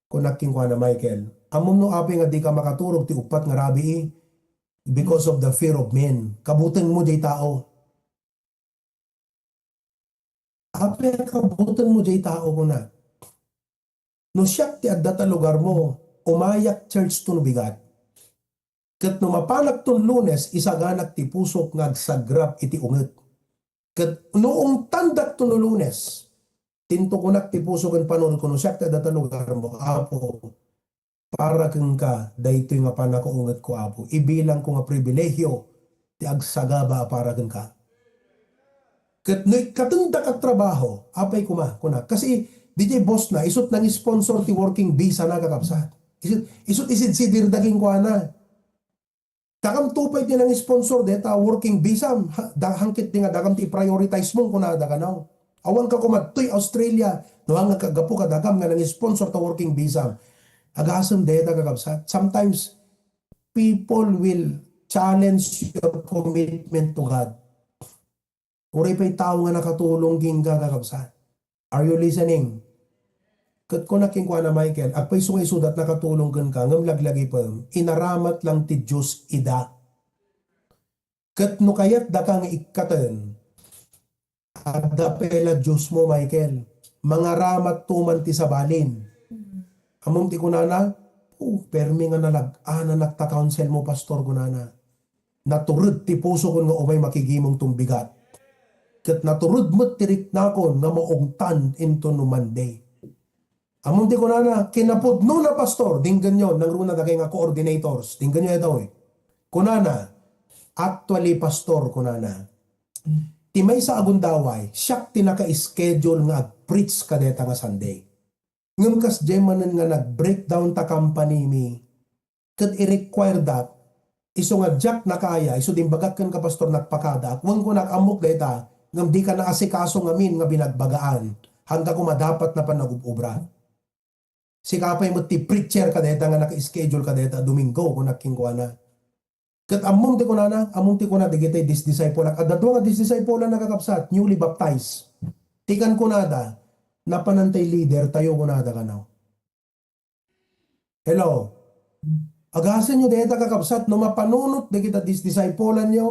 Kunak kenkuana, "Michael, ammom no apay nga dika makaturog ti uppat nga rabii? Because of the fear of men. Kabutengmo diay tao." "Apay a kabutengmo diay tao?" kunak. "No siak ti adda ta lugarmo, umayak church to no bigat. Ket no mapanak ton Lunes, isaganak ti pusok nga agsagrap iti unget. Ket no ungtandak to no Lunes, tintukonak ti puso ken panuregko no siak ti adda ta lugarmo, Apo, para kenka, daytoy nga pannakaungetko, Apo. Ibilangko nga pribilegio ti agsagaba a para kenka. Ket no ikkatendak a trabaho, apay koma," kuna. Kasi diay boss na, isut' nang-sponsor ti working visa na, kakabsat. Isut', isut' isidsidirda kenkuana. "Dakam to pay ti nang-sponsor deta working visa, ha, da, hangket di nga dakam ti i-prioritize mo," kunada kano. "Awan ka kumadtoy Australia, no haan nga kagapu kadakam nga nang-sponsor ta working visa." Agasem deta, kakabsat. Sometimes, people will challenge your commitment to God. Uray pay tao nga nakatulong kenka, kakabsat. Are you listening? Ket kuna kenkuana, "Michael, agpayso nga isudat nakatulong kenka, ngem laglagipem, inaramat lang ti Dios ida. Ket no kayatdaka nga ikkaten, adda pay la Diosmo, Michael. Mangaramat to man ti sabalin." Ammom ti kunana, "Oh, permi nga nalag-ananak ta counsel mo, Pastor," kunana. "Natured ti pusokon nga umay makigimong ton bigat. Ket natured met ti riknakon nga maungtan inton no Monday." Ammom ti kunana, kinapudnona, pastor, denggenyo, nangruna dagay nga coordinators, denggenyo daytoy. Kunana, "Actually, pastor," kunana, "ti maysa a gundaway, siak ti naka-schedule nga ag-preach kadeta nga Sunday. Ngem kasdiay manen nga nag-breakdown ta company mi, ket i-require that, isu nga diak nakaya, isu ti imbagak kenka, pastor, nagpakadaak. Wen kunak, ammok dayta, ngem dika naasikaso ngamin nga binagbagaan. Hangka koma dapat na panagub-obra. Sika pay met ti preacher kadeta nga naka-schedule kadeta Domingo," kunak kenkuana. Ket ammom ti kunana, ammom ti kuna dagiti disdisciple-ak. Adda dua nga disdisciple-an, kakabsat, newly baptized. Ti kan kunada, "Napanantay leader tayo," kunada kano. Hello? Agasenyo dayta, kakabsat, no mapanunot dagita disdisciple-anyo,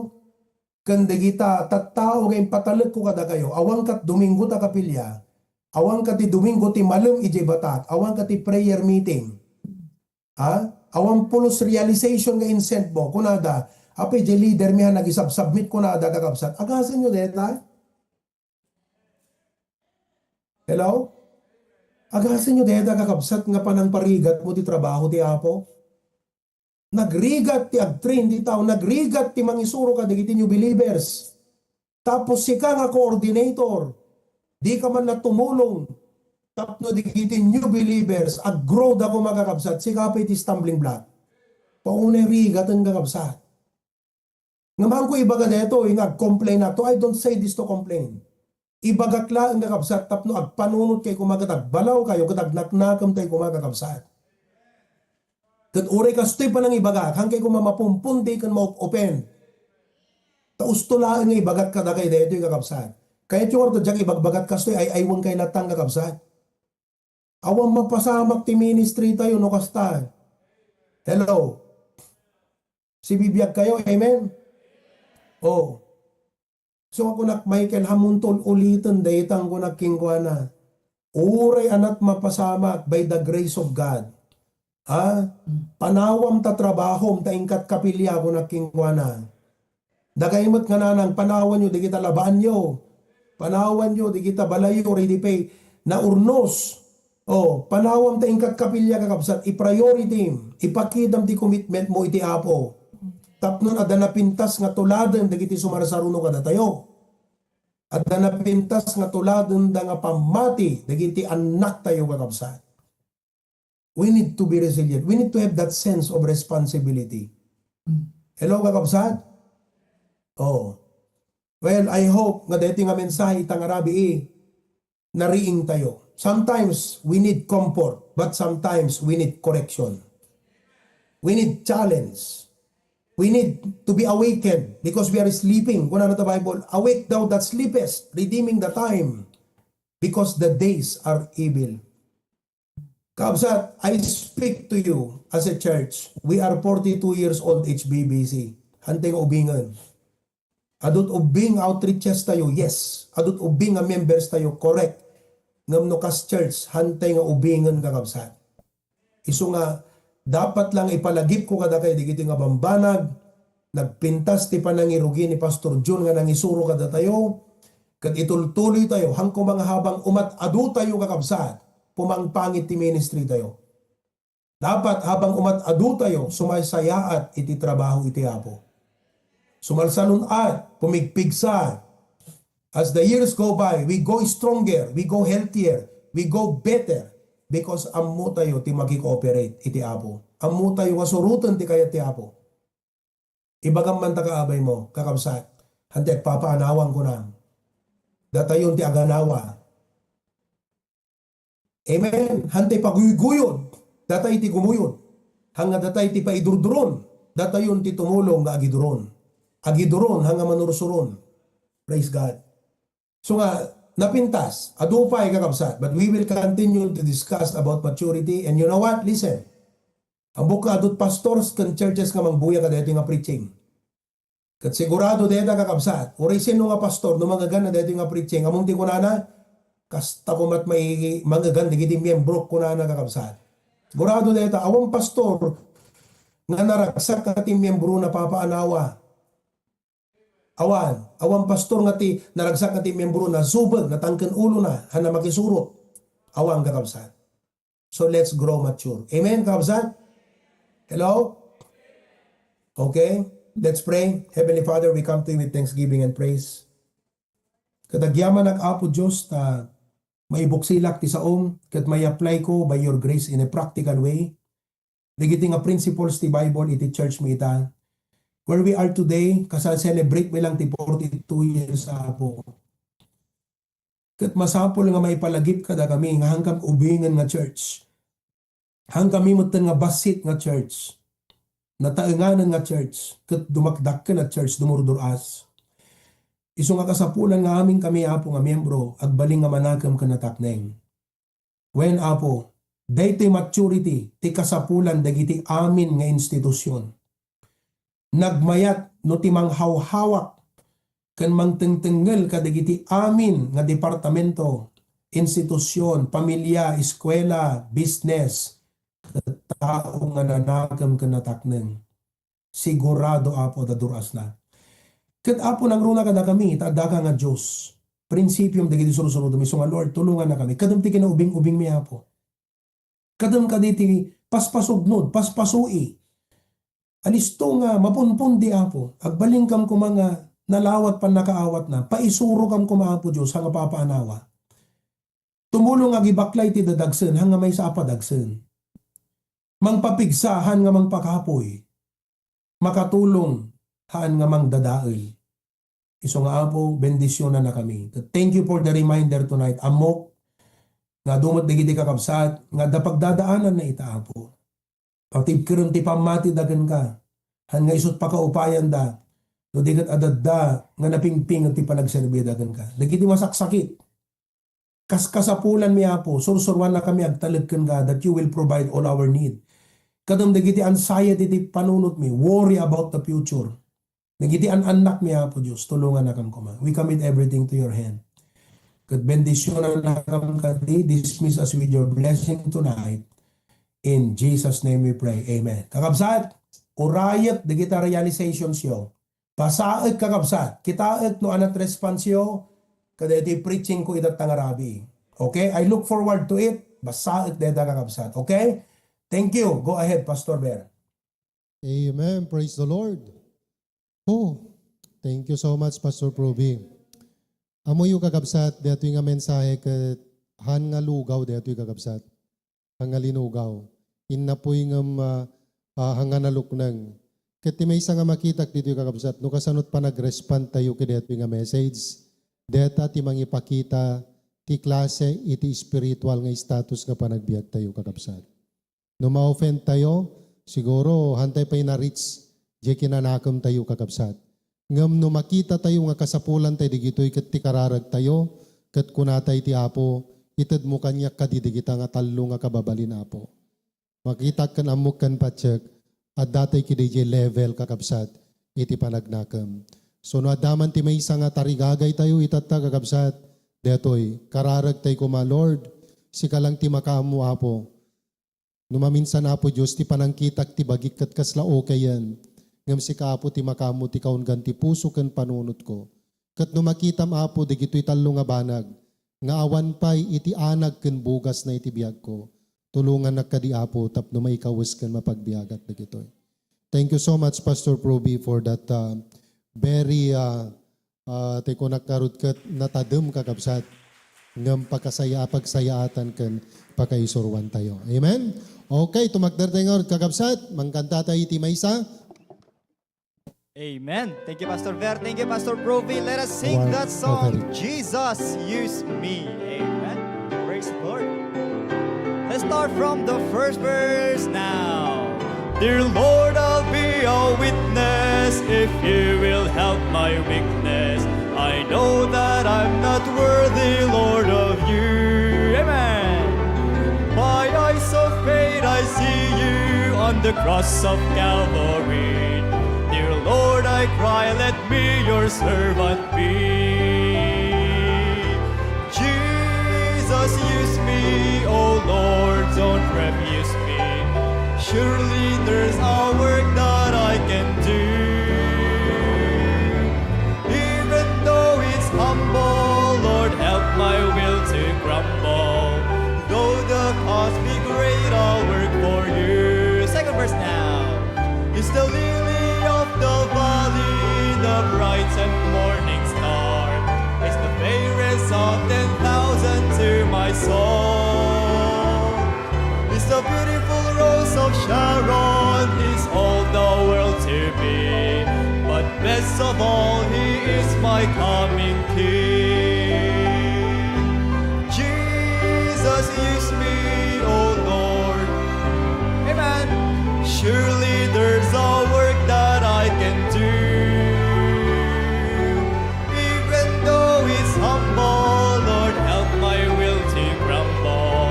ken dagita tattao nga impatalekko kadakayo, awan kat Domingo ta kapilya, awan kat ti Domingo ti malem idiay batak, awan kat ti prayer meeting. Ha? Awan pulos realization nga insent mo. Kunada, "Apay, diay leader mi ha nagisubsubmit," kunada, kakabsat. Agasenyo dayta? Hello? Agasenyo dayta, kakabsat, nga panangparigat mo ti trabaho ti Apo. Nagrigat ti ag-train ti tao, nagrigat ti mangisuro kadagiti new believers. Tapos sika nga coordinator, dika man la tumulong tapno dagiti new believers ag-grow da koma, kakabsat, sika pay ti stumbling block. Paunay rigaten, kakabsat. Ngem haanko ibaga daytoy nga ag-complain-akto. I don't say this to complain. Ibagak laeng, kakabsat, tapno agpanunot kay koma ket agbalaw kayo ket agnaknakem tay koma, kakabsat. Ket uray kastoy panangibaga, hankay koma mapumpundi ken maop-open. Ta usto laeng nga ibagak kadakay daytoy, kakabsat. Kayatyo ngarud a diak ibagbagat kastoy, ay-aywen kay latta, kakabsat. Awan mapasamak ti ministry tayo no kasta. Hello? Sibibiag kayo, amen? Oh. So, kunak, Michael, hamunto uliten dayta, kunak kenkuana. Uray anat mapasamak by the grace of God. Ha? Panawam ta trabahom ta inkat kapilya, kunak kenkuana. Dagay met nga nanang, panawanyo dagita labaanyo. Panawanyo dagita balayyo, ready pay. Naurnos. Oh, panawam ta inkat kapilya, kakabsat, i-priority, ipakitam ti commitment mo iti Apo. Tapno adda napintas nga tuladen dagiti sumarsaruno kadatayo. Adda napintas nga tuladen da nga pammati dagiti annaktayo, kakabsat. We need to be resilient. We need to have that sense of responsibility. Hello, kakabsat? Oh. Well, I hope nga daytoy nga mensahe ita nga rabii, nariing tayo. Sometimes, we need comfort, but sometimes, we need correction. We need challenge. We need to be awakened because we are sleeping. Kuna na ta Bible, "Awake thou that sleepest, redeeming the time, because the days are evil." Kabsat, I speak to you as a church. We are forty-two years old, H B B C. Hantay nga ubingen. Adut ubing outreaches tayo, yes. Adut ubing nga members tayo, correct. Ngem no kas church, hantay nga ubingen, kakabsat. Isu nga, dapat lang ipalagipko kadakay dagiti nga bambanag, nagpintas ti panangirugi ni Pastor Jun nga nangisuro kadatayo, ket itultuloy tayo, haanko nga habang umat-adu tayo, kakabsat, pumangpangit ti ministry tayo. Dapat habang umat-adu tayo, sumaysayaat iti trabaho iti Apo. Sumalsalun-at, pumigpigsa. As the years go by, we go stronger, we go healthier, we go better because ammo tayo ti makikooperate iti Apo. Ammo tayo nga suroten ti kayat ti Apo. Ibagam man ta kaabay mo, kakabsat, hantay agpapaanawang kunam. Datayon ti aganawa. Amen. Hantay paguyguyod, datay ti gumuyod. Hanga datay ti paidurduron, datayon ti tumulong nga agiduron. Agiduron, hanga manursuron. Praise God. So nga, napintas, adu pay, kakabsat, but we will continue to discuss about maturity. And you know what? Listen. Ammok nga adut pastors ken churches nga mangbuya kadaytoy nga preaching. Ket sigurado dayta, kakabsat, uray sino nga pastor, no mangeganna daytoy nga preaching, ammom ti kunana, "Kasta komat mai-, mangegan dagiti miyembro," kunana, kakabsat. Sigurado dayta, awan pastor nga naragsak nga ti miyembro napapaanawa. Awan, awan pastor nga ti naragsak nga ti miyembro na zubeg, natangken ulona, hana makisurot. Awan, kakabsat. So let's grow mature. Amen, kakabsat? Hello? Okay, let's pray. Heavenly Father, we come to you with thanksgiving and praise. Ket agyamanak, Apo Dios, ta maibuksilak ti saom, ket may-apply ko by your grace in a practical way dagiti nga principles ti Bible iti church mi ita. Where we are today, kasal-celebrate mi lang ti forty-two years, Apo. Ket masapul nga maipalagip kadakami nga hangkam ubingen nga church. Hangkami metten nga bassit nga church. Nataenganen nga church. Ket dumakdakkel a church, dumurdur-as. Isu nga kasapulan nga amin kami, Apo, nga miyembro, agbalin nga manakem ken natakneng. Wen, Apo, daytoy maturity ti kasapulan dagiti amin nga institusyon. Nagmayat no ti manghawhawak ken mangtengtengngel kadagiti amin nga departamento, institusyon, pamilia, eskuela, business, ket tao nga nanakem ken natakneng. Sigurado, Apo, ta dur-asna. Ket, Apo, nangruna kadakami, ta addaka nga Dios. Prinsipiom dagiti sursurotmi, isu nga, Lord, tulongannakami. Kadem ti kinaubing-ubingmi, Apo. Kadem kadi ti paspasudnod, paspasui. Alisto nga mapunpundi, Apo. Agbalinkam koma nga nalawat pannakaawatna. Paisurokam koma, Apo Dios, nga papaanawa. Tumulong nga agibaklay ti dadagsen, hanga maysa a padagsen. Mangpapigsa, hanga mangpakapoy. Makatulong, hanga mangdadael. Isu nga, Apo, bendisionannakami. Thank you for the reminder tonight. Ammok nga adu met dagiti kakabsat nga adda pagdadaananna ita, Apo. Patibkerem ti pammatida kenka. Hanga isut pakaupayanda. No di ket adda nga napingpinget ti panagserbida kenka. Dagiti masaksakit. Kaskasapulanmi, Apo, sursuruannakami agtalek kenka that you will provide all our need. Kadem dagiti anxiety ti panunotmi, worry about the future. Dagiti an-annakmi, Apo Dios, tulongannakam koma. We commit everything to your hand. Ket bendisionannakam kadi, dismiss us with your blessing tonight. In Jesus' name we pray. Amen. Kakabsat, urayek dagita realizations yo. Basaek, kakabsat. Kitaek no anat response yo kadaytoy preaching ko ita nga rabii. Okay? I look forward to it. Basaek dayta, kakabsat. Okay? Thank you. Go ahead, Pastor Ber. Amen. Praise the Lord. Oh, thank you so much, Pastor Proby. Ammoyo, kakabsat, daytoy nga mensahe ket han nga lugaw daytoy, kakabsat. Hanga linugaw. Innapoy ngem, ah, ah, hanga nalukneng. Ket ti maysa nga makitak ditoy, kakabsat, no kasano ti panagrespond tayo kadaytoy nga message, dayta ti mangipakita ti klase iti spiritual nga status nga panagbiag tayo, kakabsat. No ma-offend tayo, siguro, hantay pay na-reach diay kinanakem tayo, kakabsat. Ngem no makita tayo nga kasapulan tayo digitoy ket ti kararag tayo, ket kuna tayo ti Apo, itedmo kaniak kadi dagita nga tallo nga kababalin, Apo. Makitak ken ammok ken patiek, adda tayo kadi diay level, kakabsat, iti panagnakem. So no adda man ti maysa nga tarigagay tayo itatta, kakabsat, daytoy, kararag tayo koma, Lord, sika lang ti makaammo, Apo. No maminsan, Apo Dios, ti panangkitak ti bagik ket kasla okayen, ngem sika, Apo, ti makaammo ti kaunggan ti puso ken panunotko. Ket no makitam, Apo, dagitoy tallo nga banag nga awan pay iti anag ken bugasna iti biagko, tulongannak kadi, Apo, tapno maikawes ken mapagbiagak dagitoy. Thank you so much, Pastor Proby, for that, uh, very, uh, Ah, ti kunak ngarud ket natadem, kakabsat, ngem pakasaya-, pagsayaatan ken pakaisuroan tayo. Amen? Okay, tumakder tayo ngarud, kakabsat. Mangkanta tayo iti maysa. Amen. Thank you, Pastor Ver. Thank you, Pastor Provi. Let us sing that song, Jesus, Use Me. Amen. Praise the Lord. Let's start from the first verse now. Dear Lord, I'll be a witness if you will help my weakness. I know that I'm not worthy, Lord, of you. Amen. By eyes of faith, I see you on the cross of Calvary. Dear Lord, I cry, let me your servant be. Jesus, use me, oh Lord, don't refuse me. Surely there's a work that I can do. Even though it's humble, Lord, help my will to crumble. Though the cost be great, Of all, he is my coming King. Jesus, use me, O Lord. Amen. Surely there's a work that I can do. Even though it's humble, Lord, help my will to grumble.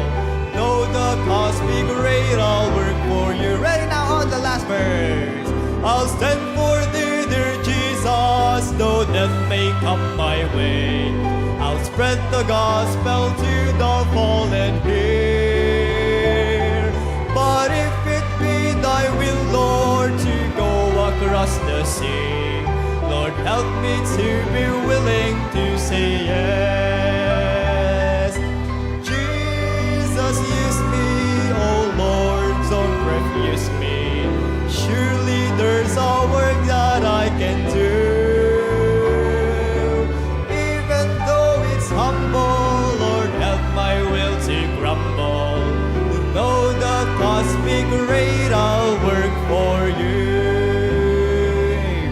Though the cost be great, I'll work for you. Ready now on the last verse. I'll stand for thee, dear Jesus, though death may come my way. I'll spread the gospel to the fallen here. But if it be thy will, Lord, to go across the sea, Lord, help me to be willing to say yes. Jesus, use me, O Lord, don't refuse me. Surely there's a work that I can do. Even though it's humble, Lord, help my will to grumble. Though the cost be great, I'll work for you.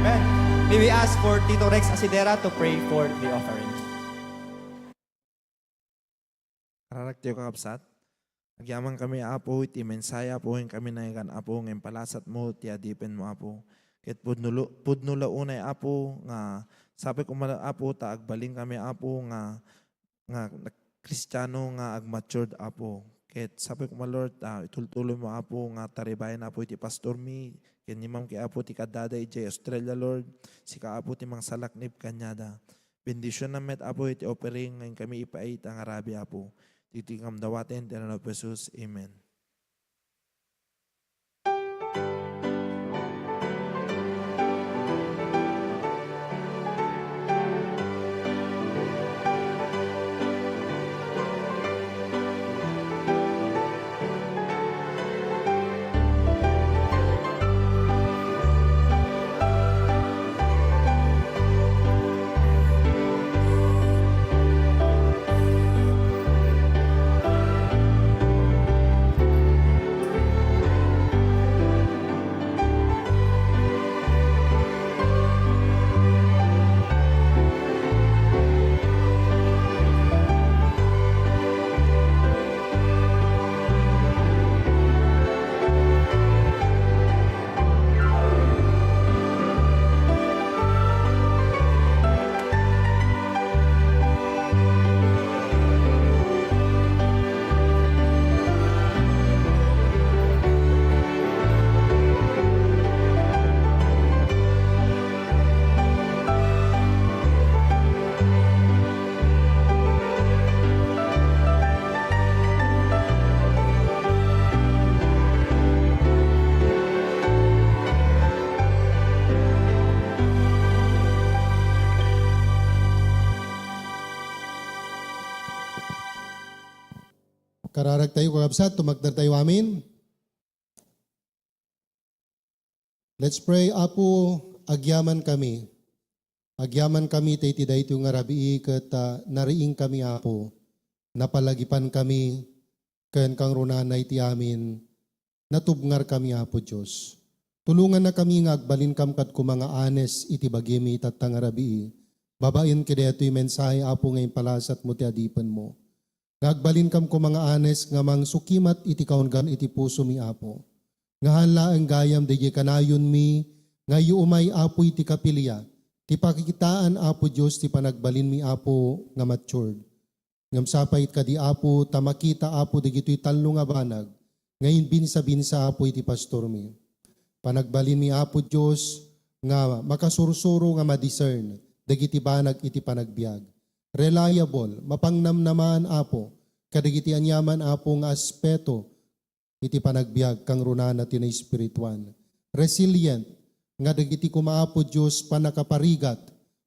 Amen. May we ask for Tito Rex Asidera to pray for the offering. Kararag tayo, kakabsat. Agyamankami, Apo, iti mensahe, Apo, ken kami nayagan, Apo, nga impalasatmo ti adipenmo, Apo. Ket pudno lo-, pudno la unay, Apo, nga sapay koma, Apo, ta agbalinkami, Apo, nga, nga Kristiano nga agmatured, Apo. Ket sapay koma, Lord, ta itultuloymo, Apo, nga taribayan, Apo, iti pastormi, ken ni Ma'am ken Apo ti kaddada idiay Australia, Lord. Sika, Apo, ti mangsalaknib kaniada. Bendisionam met, Apo, iti offering nga inkami ipaayat a ngarabi, Apo. Ditoy kam dawaten ti nagan ni Jesus. Amen. Kararag tayo, kakabsat, tumakder tayo amin. Let's pray. Apo, agyaman kami. Agyaman kami ta iti daytoy nga rabii ket, ah, nariing kami, Apo. Napalagipan kami ken kangrunaan iti amin. Natubngar kami, Apo Dios. Tulonganna kami nga agbalin kam kad kuma nga anes iti bagimi tatta nga rabii. Babaen kadaytoy mensahe, Apo, nga impalasatmo ti adipenmo. Nga agbalin kam kuma nga anes nga mangsukimat iti kaunggan iti pusomi, Apo. Nga haan laeng gayam dagiti kanayonmi nga isu umay, Apo, iti kapilia, ti pakikitaan, Apo Dios, ti panagbalinmi, Apo, nga matured. Ngem sapay kadi, Apo, ta makita, Apo, dagitoy tallo nga banag nga imbinsa-binsa, Apo, iti pastormi. Panagbalinmi, Apo Dios, nga makasursuro nga ma-discern dagiti banag iti panagbiag. Reliable, mapangnamnamaan, Apo, kadagiti aniaman, Apo, nga aspeto iti panagbiag, kangrunana ti naespirituan. Resilient, nga dagiti kuma, Apo Dios, pannakaparigat,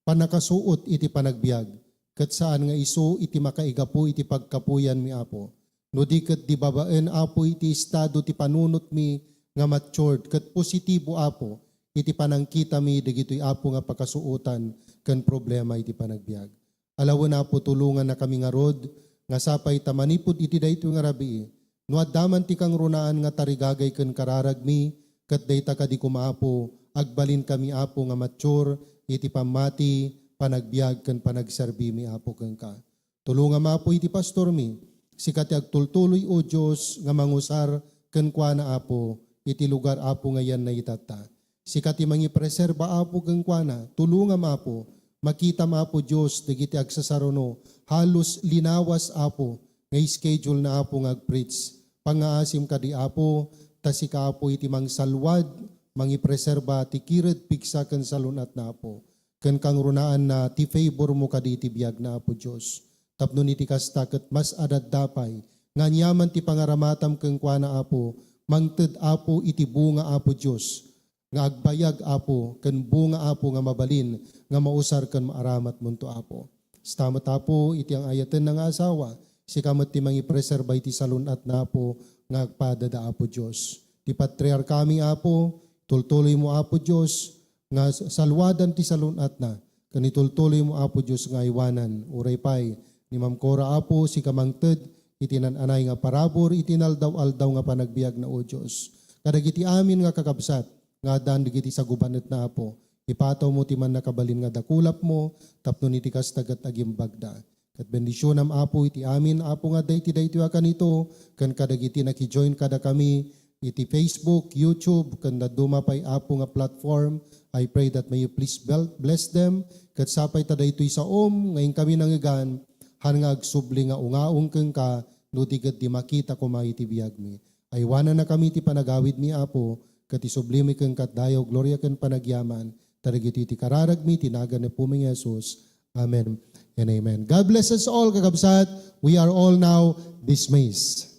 pannakasuot iti panagbiag, ket saan nga isu iti makaigapu iti pagkapuyanmi, Apo. No di ket di babaen, Apo, iti estado ti panunotmi nga matured ket positibo, Apo, iti panangkitami dagitoy, Apo, nga pakasuotan ken problema iti panagbiag. Alawen, Apo, tulongannakami ngarud nga sapay ta manipud iti daytoy nga rabii, no adda man ti kangrunaan nga tarigagay ken kararagmi, ket dayta kadi koma, Apo, agbalinkami, Apo, nga mature iti pammati, panagbiag, ken panagserbimi, Apo, kenka. Tulongam, Apo, iti pastormi. Sika ti agtultuloy, O Dios, nga mangusar kenkuana, Apo, iti lugar, Apo, nga yan naitatta. Sika ti mangipreserba, Apo, kenkuana. Tulongam, Apo. Makitam, Apo Dios, dagiti agsasaruno. Halos linawas, Apo, nga schedule na, Apo, nga agpreach. Pangngaasim kadi, Apo, ta sika, Apo, iti mangsalwad, mangipreserba ti kired, pigsa ken salun-atna, Apo. Ken kangrunaanna ti favormo kadi iti biagna, Apo Dios. Tapno iti kasta ket mas adda pay nga aniaman ti pangaramatam kenkuana, Apo, mangted, Apo, iti bunga, Apo Dios, nga agbayag, Apo, ken bunga, Apo, nga mabalin nga mausar ken maaramatmonto, Apo. Kasta met, Apo, iti ang-ayatenna nga asawa, sika met ti mangipreserba iti salun-atna, Apo, nga agpadada, Apo Dios. Ti patriarkami, Apo, tultuloymo, Apo Dios, nga salwadan ti salun-atna, ken itultuloymo, Apo Dios, nga aywanan. Uray pay ni Ma'am Cora, Apo, sika mangted iti nan-anay nga parabur iti naldaw-aldaw nga panagbiagna, O Dios. Kadagiti amin nga kakabsat nga addan dagiti sagubanetna, Apo, ipatawmo ti mannakabalin nga dakulapmo tapno iti kasta ket agimbagda. Ket bendisionam, Apo, iti amin, Apo, nga adda iti daytoy a kanito, ken kadagiti nakijoin kadakami iti Facebook, YouTube, ken dadduma pay, Apo, nga platform. I pray that may you please bel-, bless them. Ket sapay ta daytoy saom nga inkami nangngegan, han nga agsubli nga ungaong kenka, no di ket di makita koma iti biagmi. Aywanannakami ti panagawidmi, Apo, ket isublimi kenka ti dayaw, gloria, ken panagyaman. Ta dagitoy ti kararagmi, iti nagan ni Apomi nga Jesus. Amen and amen. God bless us all, kakabsat. We are all now dismissed.